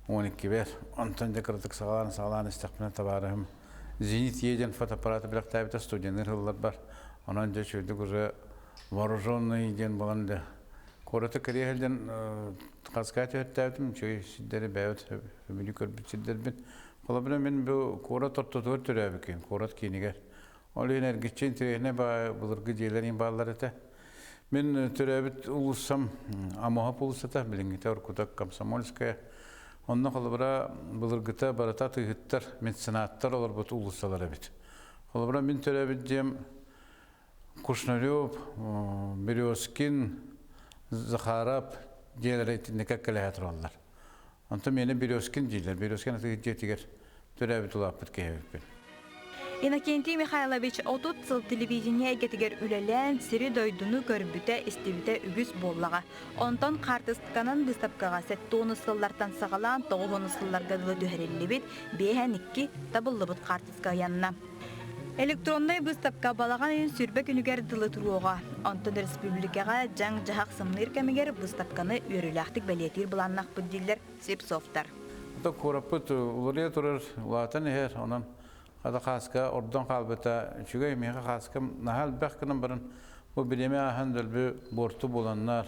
12-бэр. Онтон дьэ кыратык саҕалаан-саҕалаан истэхпинэ табаарыһым Зенит Е диэн фотоаппараты бэлэхтээбитэ студенныыр сылларбар. Онон дьэ үчүгэйдик уже вооруженный диэн буолан да куораты кэрийэ сылдьан хаскаа түһэртээбитим үчүгэй сирдэри бэйэбит сөбүлүү көрбүт сирдэрбин. Холобура мин бу куорат ортотугар төрөөбүккүн, куорат киинигэр. Ол иһин эргиччи интэриэһинэй былыргы дьиэлэр иһин бааллар этэ. Мин төрөөбүт улууссам Амоһоп уулуссата, билиҥҥитэ Оркута Комсомольская. Онно холобура былыргыта барыта атыыһыттар, меценаттар олорбут уулуссалар эбит. Холобура мин төрөөбүт дьиэм Кушнарев, Березкин, Захаров дьиэлэрэ итиннэ кэккэлэһэ тураллар. Онтон миэнэ Березкин дииллэр. Березкин атыыһыт дьиэтигэр төрөөбүт улааппыт киһи эбиппин. Иннокентий Михайлович 30 сыл телевидение эйгэтигэр үлэлээн, сири-дойдуну көрбүтэ, истибитэ үгүс буоллаҕа. Онтон хаартысканан быыстапкаҕа 70 сыллартан саҕалаан 90 сылларга дылы түһэриллибит 52 табыллыбыт хаартыска ыйанна. Электроннай быыстапка балаҕан ыйын сүрбэ күнүгэр дылы туруоҕа. Онтон республикаҕа дьаҥ-дьаһах сымныыр кэмигэр быыстапканы үөрүүлээхтик бэлиэтиир былааннаахпыт дииллэр Слепцовтар. Ото куораппыт уларыйа турар, улаатан иһэр, онон хата хааска ордон хаалбыта үчүгэй. Миэхэ хааскам наһаа элбэх гынан баран, бу бириэмэ ааһан дөлбү буорту буланнар,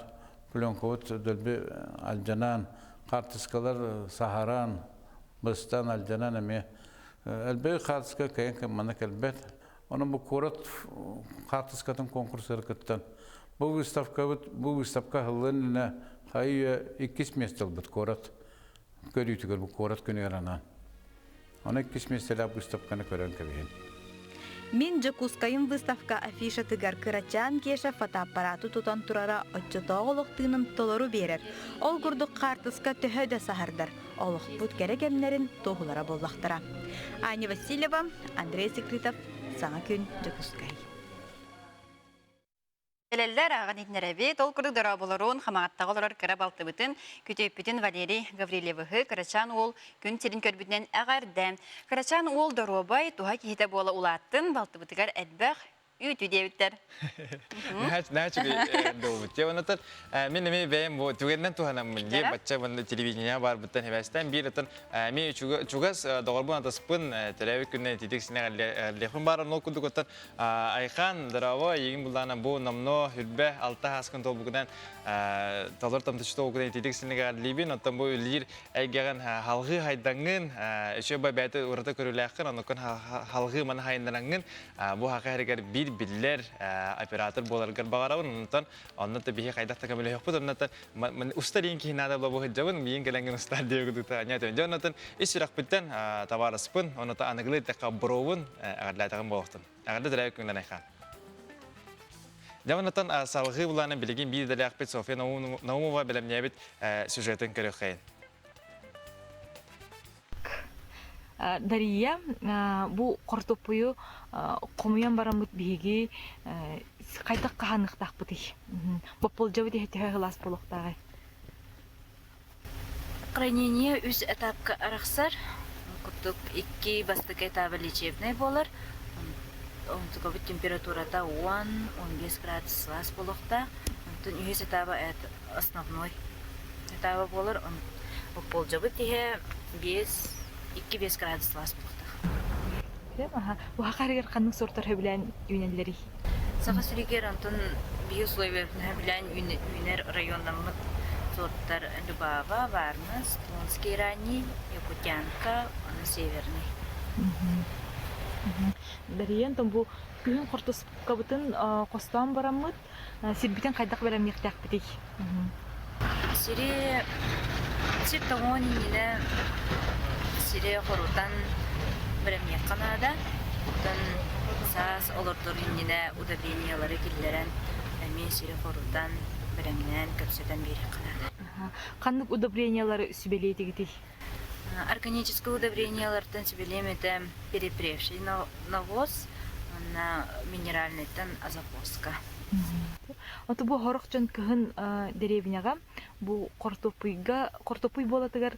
пленкабыт дөлбү алдьанан, хаартыскалар саһаран, быстан алдьанан эмиэ Элбэҕи хаартыска кыайан манна кэлбэт. Онон бу куорат хаартыскатын конкурсугар кыттан бу выставкабыт бу выставка аһыллыан иннинэ хайы иккис миэстэ ылбыт куорат көрүүтүгэр бу куорат күнүгэр анаан. Ону иккис миэстэлээх выставканы көрөн кэбиһин. Мин Дьокуускайым выставка афишатыгар кырачаан Кеша фотоаппараты тутан турара оччотооҕу олох тыынын толору биэрэр. Ол курдук хаартыска төһө да саһардар, олохпут кэрэ кэмнэрин туоһулара буоллахтара. Аня Васильева, Андрей Секритов, Саҥа күн, Дьокуускай. Элэллэр ааҕан иһинэрэбит. Ол курдук дорооболорун, хамаҕаттаҕа олорор кыра балтыбытын, күтүөппүтүн Валерий Гаврильевыһы кырачаан уол күн сирин көрбүтүнэн эҕэрдэ. Кырачаан уол доруобай, туһа киһитэ буола улааттын, балтыбытыгар элбэх үүтү диэбиттэр. Наачы долбут. Те онотон мен эми бэйэм бу түгэннэн туһанаммын дии бачча манна телевидение баарбыттан хебэстэн биир отон ми чугас доҕорбун атаспын төрөөбүт күннэн ититик синэҕэллиэхпин баар онно курдук оттон Айхан здорово егин буллаана бу номно хүрбэ алта хааскын толбугунан толор томточто окунан ититик синэҕэллиибин оттон бу үллиир эйгэҕин халҕыы хайдаҥҥын үчүгэй ба бэйэтэ ураты көрүүлээххин оннуккун халҕыы маны хайыннараҥҥын Бу хака хэригэр биир биллэр оператор буоларгар баҕарабын. Онтон онно да биһи хайдах да көмөлөһүөхпүт. Оннотон устар иин киһи наада буолбу сылдьабын. Миин кэлэҥҥин устар диэбит кудута ньа Дьэ оннотон ис сүрэхпиттэн табаарыспын, оннотон аныгылыы эттэххэ бробун эҕэрдэлээтэҕим буолуохтун. Эҕэрдэ төрөөбүт күҥҥүнэн Айхан. Дьэ оннотон салҕыы булаанын билигин биир идэлээхпит Софья Наумова бэлэмнээбит сюжетын көрүөххэйин. Дария бу хортуоппуйу хомуйан бараммыт биһиги хайдах хаһааныахтаахпытый? Боппуолдьабыт иһэ төһө сылаас буолуохтааҕый? Хранение үс этапка арахсар. Курдук икки бастакы этаба лечебный буолар. Онтукабыт температурата 10-15 градус сылаас буолуохтаах. Онтон үһүс этаба основной этаба буолар. Болдьобут иһэ 5 2-5 градус сылаас буолуохтаах. Уһаха харыгар ханнык сортар сөбүлээн үүнэллэрий? Саха сиригэр онтон биһи условиятын сөбүлээн үүнэр районнаммыт сорттар Любава, Варнас, Тунский ранний, Якутянка, аны Северный. Дария, бу күһүн хортуоскабытын хостоон бараммыт, Сирбитин хайдах бэлэмниэхтээхпитий? Сири сир тоҥуон иннинэ сири хорутан бэлэмниэххэ наада. Оттон саас олордор иннинэ удобрениелары киллэрэн эмиэ сири хорутан, бэлэмнээн, көпсөтөн биэриэххэ наада. Ханнык удобрениелары сүбэлиэтигитий? Органическай удобрениелартан сүбэлиэм этэ перепревший навоз уонна минеральныйтан азопоска. Ото бу хорох дьон кыһын дэриэбинэҕэ бу хортуоппуйга хортуоппуй буолатыгар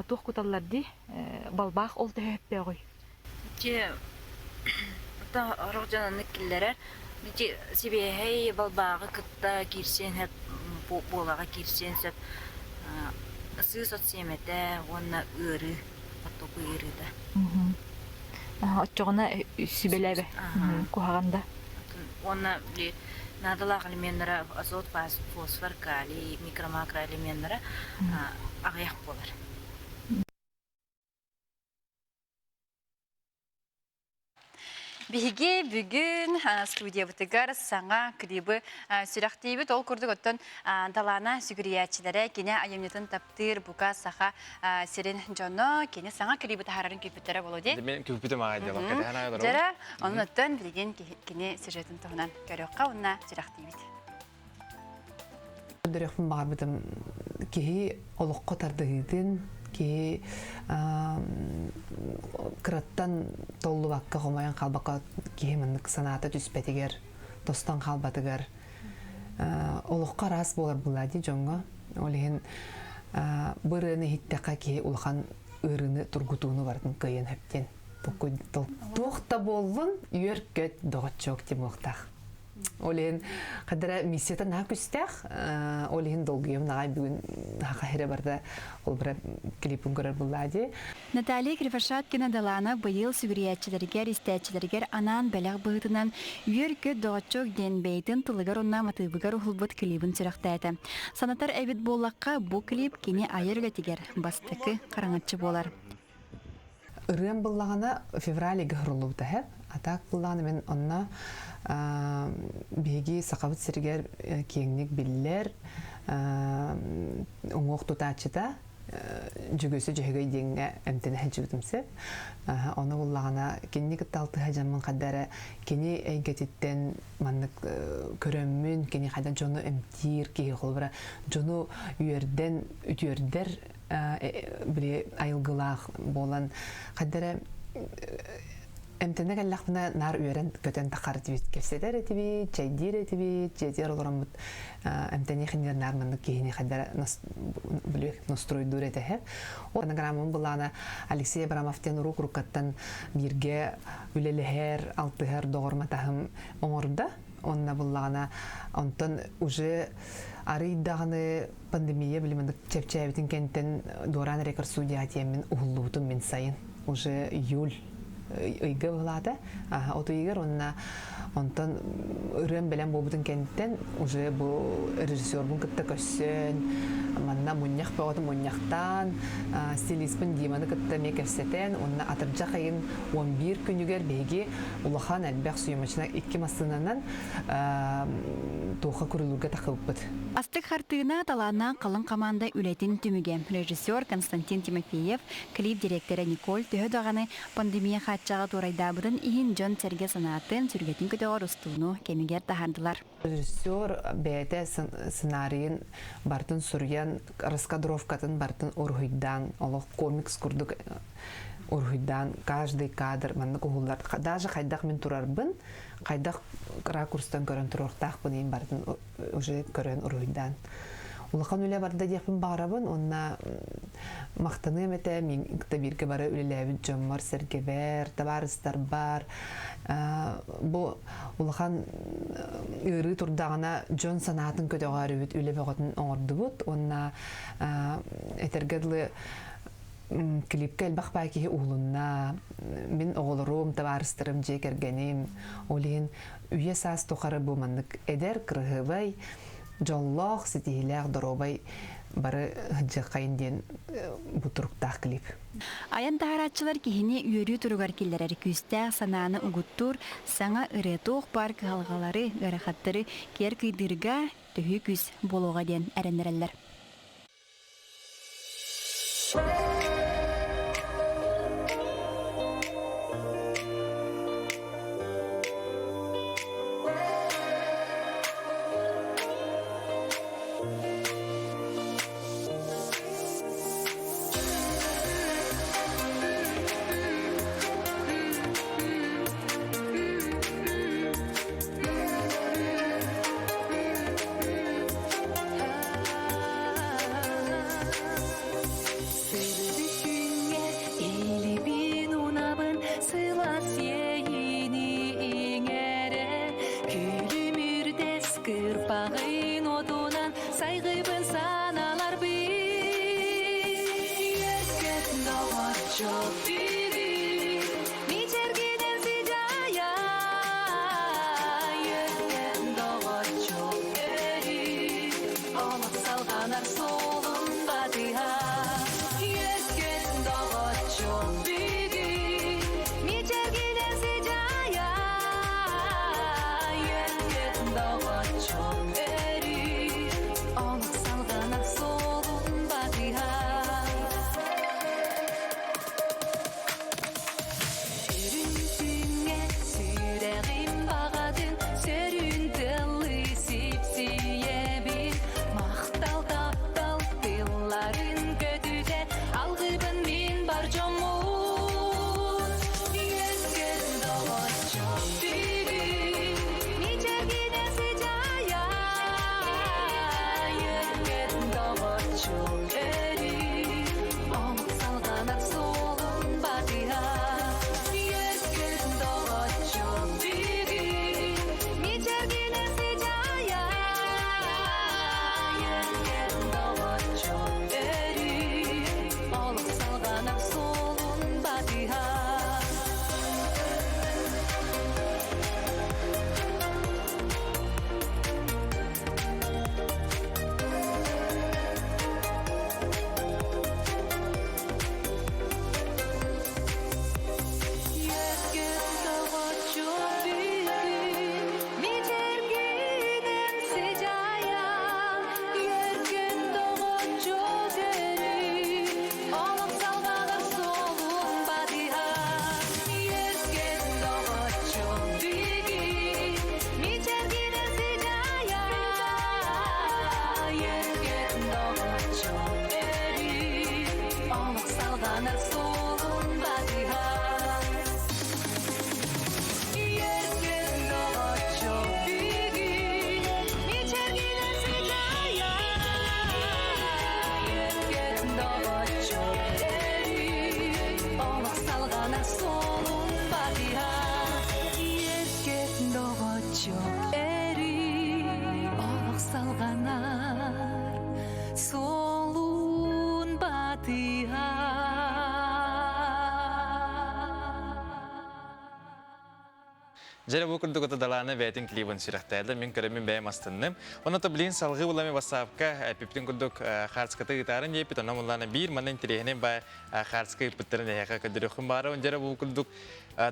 туох куталлар дии балбаах ол төһө өптөөҕүй? Ити орох дьон оннук киллэрэр. Ити сибиэһэй балбааҕы кытта киирсиэн сөп, буолаҕа киирсиэн сөп. Сыыс от сиэмэтэ уонна ыарыы, оттоку ыарыыта. Оччоҕуна сүбэлээбэ куһаҕан да. Уонна били наадалаах элеменнара азот, фосфор, калий, микро-макроэлеменнара аҕыйах буолар. Биһиги бүгүн студиябытыгар саҥа клибы сүрэхтиибит. Ол курдук оттон Далаана сүгүрүйээччилэрэ кини айымньытын таптыыр бука саха сирин дьоно кини саҥа клибы таһаарарын күүппүттэрэ буолуо дии. Мен күүппүтүм аҕай диэн кэтэһэн аҕай Дьэрэ, онон оттон билигин кини сюжетын туһунан көрүөххэ уонна сүрэхтиибит. Көрдөрүөхпүн баҕарбытым киһи олоххо тардыһыытын, Киһи кыраттан толлубакка, хомойон хаалбакка киһи маннык санаата түспэтигэр, тостон хаалбатыгар олоххо араас буолар буолла дии дьоҥҥо. Ол иһин бу ырыаны иһиттэххэ киһи улахан ыарыыны тургутууну барытын кыайан сөп диэн туох да буоллун үөр-көт доҕоччуок диэн буолуохтаах. Ол иһин хадара миссията наһаа күстээх, ол иһин долгуйам наҕай бүгүн хаха хире барда ол бара клипын көрөр буллаа дии. Наталья Кривошапкина-Далана быйыл сүгүрүйээччилэригэр, истээччилэригэр анаан бэлэх быһыытынан Үөр-көт доҕоччуок диэн бэйэтин тылыгар уонна матыыбыгар уһулбут клибын сүрэхтээтэ. Санатар эбит буоллахха, бу клип кини айар үлэтигэр бастакы хараҥаччы буолар. Ырыам буллаҕына февраль ыйга суруллубута һэ. А так буллаҕына мин онно биһиги Сахабыт сиригэр киэҥник биллэр уҥуох тутааччыта Дьөгүөсэ Дьөһөгөй диэҥҥэ эмтэнэ сылдьыбытым сөп. Ону буллаҕына кинини кытта алтыһа дьаммын хайда эрэ кини эйгэтиттэн маннык көрөммүн, кини хайда дьону эмтиир киһи холобура дьону үөрдэн үтүөрдэр били айылгылаах буолан хайда эрэ эмтэнэ кэллэхпинэ наар үөрэн көтөн тахар этибит кэпсэтэр этибит чэйдиир этибит дьиэтигэр олороммут эмтэниэх иннигэр наар маннык киһини хайда били настройдуур этэ Монограммам былаана Алексей Абрамов диэн урук уруккаттан бииргэ үлэлэһэр, алтыһар доҕор матаһым оҥордо. Онно буллаҕына онтон уже арыйдаҕаны пандемия билимандык чэпчээбитин кэнтэн Дуораан рекорд студияҕа тиэммин уһуллубутум мин сайын уже июль ыйга быһылаата от ыйыгар уонна онтон ырыам бэлэм буолбутун кэнниттэн уже бу режиссербун кытта көрсөн манна мунньах бөҕөтүн мунньахтаан стилиспин Диманы кытта эмиэ кэпсэтэн уонна атырдьах ыйын 11 күнүгэр биһиги улахан элбэх съемочнай икки массыынанан туохха курулуурга тахыбыппыт. Астык хартыына талааннаах халыҥ хамаанда үлэтин түмүгэ. Режиссер Константин Тимофеев, клип дириэктэрэ Николь төһө даҕаны пандемия хааччаҕа туорайдаабытын иһин дьон-сэргэ санаатын, сүргэтин көтөҕөр устууну кэмигэр таһаардылар. Режиссер бэйэтэ сценарийын барытын суруйан, раскадровкатын барытын уруһуйдаан, олох комикс курдук уруһуйдаан, каждый кадр маннык уһуллар. Даже хайдах мин турарбын, хайдах ракурстан көрөн туруохтаахпын иһин барытын уже көрөн уруһуйдаан улахан үлэ барда диэхпин баҕарабын уонна махтаныам этэ мин кытта бииргэ бары үлэлээбит дьоммор сэргэбэр табаарыстарбар бу улахан ыарыы турдаҕына дьон санаатын көтөҕөөрүбүт үлэ бөҕөтүн оҥордубут уонна этэргэ дылы клипкэ элбэх баай киһи уһулунна мин оҕолорум табаарыстарым дьиэ кэргэним ол иһин үйэ саас тухары бу маннык эдэр кырыһыбай дьоллоох ситиһиилээх доруобай бары сылдьыаххайын диэн бу туруктаах клип. Айан таһарааччылар киһини үөрүү туругар киллэрэр күүстээх санааны угуттуур саҥа ырыа туох баар кыһалҕалары, ыарахаттары киэр кыйдыырга төһүү күүс буолуоҕа диэн эрэннэрэллэр. Сырдык илибин унабын сылаас иэйиини иҥэрэ Күлүмүрдэс кырпаҕын отунан сайгыбын саналарбын Үөскэт доҕорчо бүгүн мичэргинэн сыдьаайа Үөскэт доҕорчо өрүү олох салҕанар суолун батыһа Үөскэт доҕорчо бүгүн мичэргинэн сыдьаайа Үөскэт доҕорчо өрүү. доҕоччук өрүү олох салҕанар суолун батыһар. Дьэ бу курдук ото далаана бэйэтин клибын сүрэхтээдэ мин көрөммүн бэйэм астынным. Онно то билин салгыы булами вассаапка эпиппитин курдук хаарската ыытаарын диэппит онно муллаана биир манна интэриэһинэй баа хаарска ыыппыттарын эһиэхэ көрдөрүөххүн баара дьэ бу курдук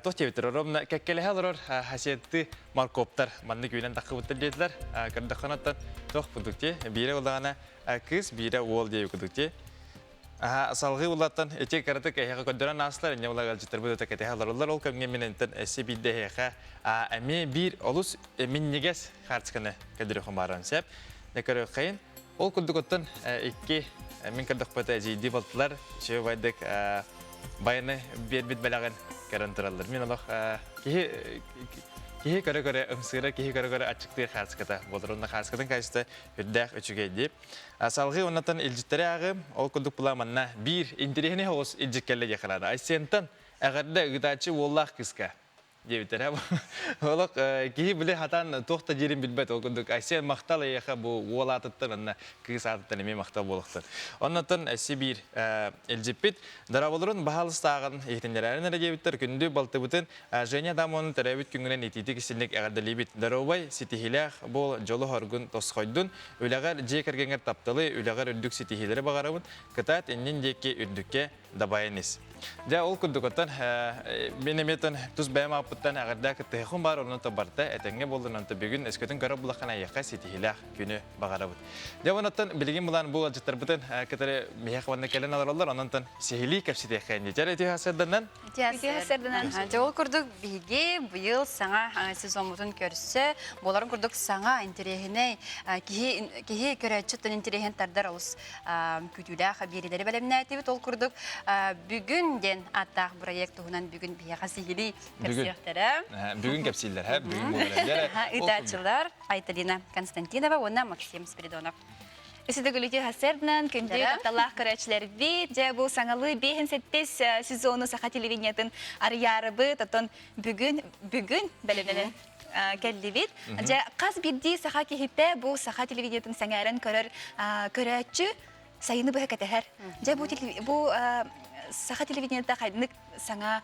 туох диэбиттэр оромна кэккэлэһэ олорор хасиетты моркоптар маннык үүнэн таххыбыттар диэтилэр көрдөххөнөттөн туох курдук дии биирэ улаана кыыс биирэ уол диэби курдук дии Салгыы улаттан ити кыратык эһиэхэ көрдөрөн аастылар, инньэ була ыалдьыттарбыт ыта кэтэһэ олороллор. Ол кэмҥэ мин энтэн эссе биирдэ эһиэхэ эмиэ биир олус минньигэс хаартысканы көрдөрүөххүн бааран сөп. Дэ көрүөххэйин. Ол курдук оттон икки мин көрдөхпөтө эдьиийдии балтылар үчүгэй байдык байаны биэрбит бэлэҕин көрөн тураллар. Мин олох киһи киһи көрө-көрө ымсыыра, киһи көрө-көрө аччыктыыр хаартыската буолар. Онно хаартыскатын качество үрдээх үчүгэй дип. Салгыы оннотон илдьиттэри ааҕым, ол курдук була манна биир интэриэһинэй соҕус илдьит кэллэ диэххэ наада. Айсентан эҕэрдэ ыытааччы уоллаах кыыска диэбиттэрэ. Олох киһи били хатан туох да диирин билбэт. Ол курдук Айсен махтал эйиэхэ бу уол аатыттан анна кыыс аатыттан эмиэ махтал буолуохтун. Оннотон эсси биир илдьиппит Дараболорун баһаалыстааҕын иһитиннэрээрин эрэ диэбиттэр күндү балтыбытын Женя Адамованы төрөөбүт күҥҥүнэн итиитик истинник эҕэрдэлиибит. Доруобай, ситиһиилээх буол, дьолу-соргун тосхойдун. Үлэҕэр, дьиэ кэргэҥҥэр тапталы, үлэҕэр үрдүк ситиһиилэри баҕарабын. Кытаат, иннин диэки үрдүккэ дабайан ис. Дьэ, ол курдук оттон мин эмиэ тус бэйэм ааппыттан эҕэрдэ кыттыһыахым баар, онон барыта этэҥҥэ буоллун, онто бүгүн өскөтүн көрөр булаххына эйиэхэ ситиһиилээх күнү баҕарабыт. Дьэ, онон билигин булан бу ыалдьыттарбытын кытары миһэх уонна кэлэн олороллор, онон сиһилии кэпсэтиэххэ инни. Дьэ, ити сырданан Үтүө Дьэ, ол курдук биһиги быйыл саҥа сезоммутун көрсө, буоларын курдук саҥа интэриэһинэй киһи киһи көрөөччүттэн интэриэһин тардар олус күүтүүлээх биэриилэри бэлэмнээтибит. Ол курдук бүгүн диэн ааттаах бырайыак туһунан бүгүн биһиэхэ сиһилии кэпсиэхтэрэ. Бүгүн кэпсииллэр, бүгүн буолар. Ыытааччылар Айталина Константинова уонна Максим Спиридонов. Үсүдүгүлүтү хасердынан күндү тапталлаах көрөөччүлэрбит, дьэ бу саҥалыы 5-7 сезону саха телевидениетын арыйаарыбыт, оттон бүгүн бүгүн бэлэмнэнэн кэллибит. Дьэ хас биирдии саха киһитэ бу саха телевидениетын сэҥээрэн көрөр көрөөччү сайыны быһа кэтэһэр. Дьэ бу бу саха телевидениета хайдык саҥа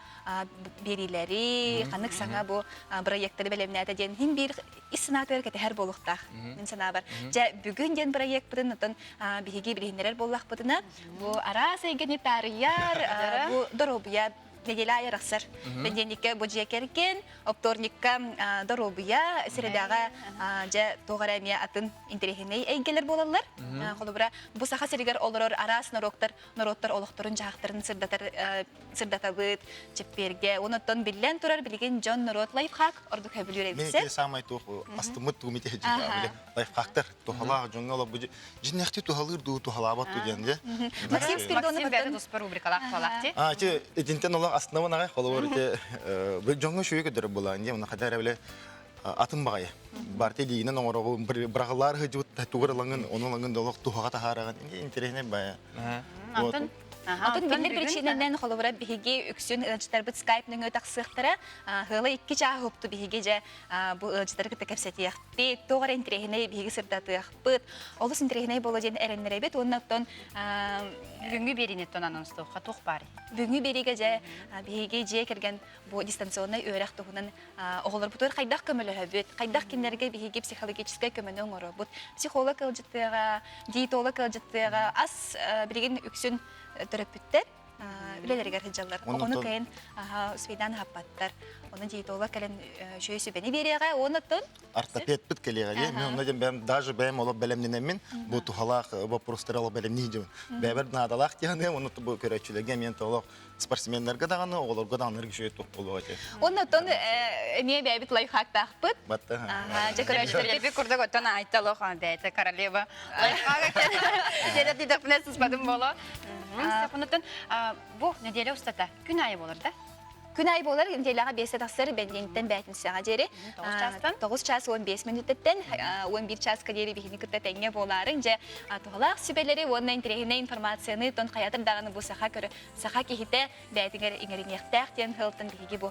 биэриилэри, ханнык саҥа бу бырайыактары бэлэмнээтэ диэн иһин биир ис санаатыгар кэтэһэр буолуохтаах мин санаабар. Дьэ, бүгүн диэн бырайыакпытын оттон биһиги билиһиннэрэр буоллахпытына, бу араас эйгэни таарыйар, бу доруобуйа неделя аайы арахсар. Бэнидиэнньиккэ бу дьиэ кэргэн, оптуорникка доруобуйа, средаҕа дьэ туох эрэ эмиэ атын интэриэһинэй эйгэлэр буолаллар. Холобура, бу Саха сиригэр олорор араас норуоттар норуоттар олохторун-дьаһахтарын сырдатар сырдатабыт чэппиэргэ. Онон биллэн турар билигин дьон норуот лайфхак ордук сөбүлүүр эбит. Мен самай туох астыммыт тугум ити лайфхактар туһалаах дьоҥҥо олорбу дьиннэхти туһалыыр дуу туһалаабат дуу диэн дьэ. Максим Спиридонов бэйэтэ туспа рубрикалаах туһалаах ти. А ти итинтен олох астынабын аҕай холобур ити дьоҥҥо шүйэ көдөрөр буолаан дии онно хата эрэ биле атын баҕайы. Барты илиинэн оҥороҕун быраҕылаар сылдьыбыт тугар ылаҥын ону ылаҥын да олох туһаҕа таһаараҕын интэриэһинэй баайа. Антон Атын биллэр причинэнэн холобура биһиги үксүн ыалдьыттарбыт скайп нөҥүө тахсыахтара. Ыала икки чааһы упту биһиги дьэ бу ыалдьыттары кытта кэпсэтиэхпит, туох эрэ интэриэһинэй биһиги сырдатыахпыт. Олус интэриэһинэй буолуо диэн эрэннэрэбит уонна оттон бүгүҥҥү биэриини оттон анонстуохха туох баарый? Бүгүҥҥү биэриигэ дьэ биһиги дьиэ кэргэн бу дистанционнай үөрэх туһунан оҕолорбутугар хайдах көмөлөһөбүт, хайдах кинилэргэ биһиги психологическай көмөнү оҥоробут. Психолог ыалдьыттыаҕа, диетолог ыалдьыттыаҕа, ас билигин үксүн төрөппүттэр үлэлэригэр сылдьаллар. Оҕону кэлин успейдаан аһаппаттар. Ону диетолог кэлэн үчүгэй сүбэни биэриэҕэ, уонна оттон ортопедпыт кэлиэҕэ дии. Мен онно бэйэм даже бэйэм олох бэлэмнэнэммин бу туһалаах вопростары олох бэлэмнии дьон. Бэйэбэр наадалаах диэханыам, онно бу көрөөччүлэргэ эмиэ олох спортсменнарга даҕаны, оҕолорго даҕаны үчүгэй туох буолуо этэ. Онно оттон эмиэ бэйэбит лайфхактаахпыт. Батта. Дьэ көрөөччүлэр курдук оттон айта олох бэйэтэ королева лайфхага дьэ дидэхпинэ сыспатым боло. Оннуттан бу неделя устата күн аайы болар да? Күн айы болар неделяға 5 тахсар бәнденттен бәтінсіға жері. 9 частан? 9 час 15 минуттен 11 часка дери бихини кытта тәңге боларын же тухалақ сүбелери онна интерехине информацияны тон хаятыр дағаны бу саха көрі саха кихите бәтиңер иңеринехтәх тен хылтын биһиги бу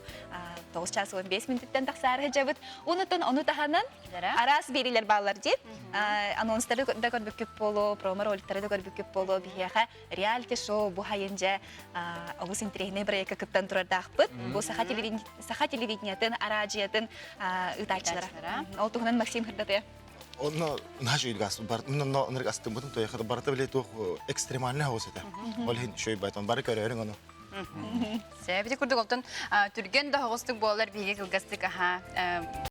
9 час 15 минуттен тахсары жабыт. Унутун ону таханан арас берилер баллар деп анонстары да көрбүк болу, промо роликтары да көрбүк болу бихиэхэ реалити шоу бу хайынжа олус интерехине проектка кыттан турардаахпыт. Бу саха телевидениятын, араджиятын ытаачылара. Ол туһунан Максим хырдатыя. Онно наш үйгас бар, но нырк астым бутун той хата барта биле тух экстремальный хаос это. Ол хин шөй байтон бары көрөрүң ону. Сәбити курдук олтон түрген да хоҕустук буолар биһиги кылгастык аха.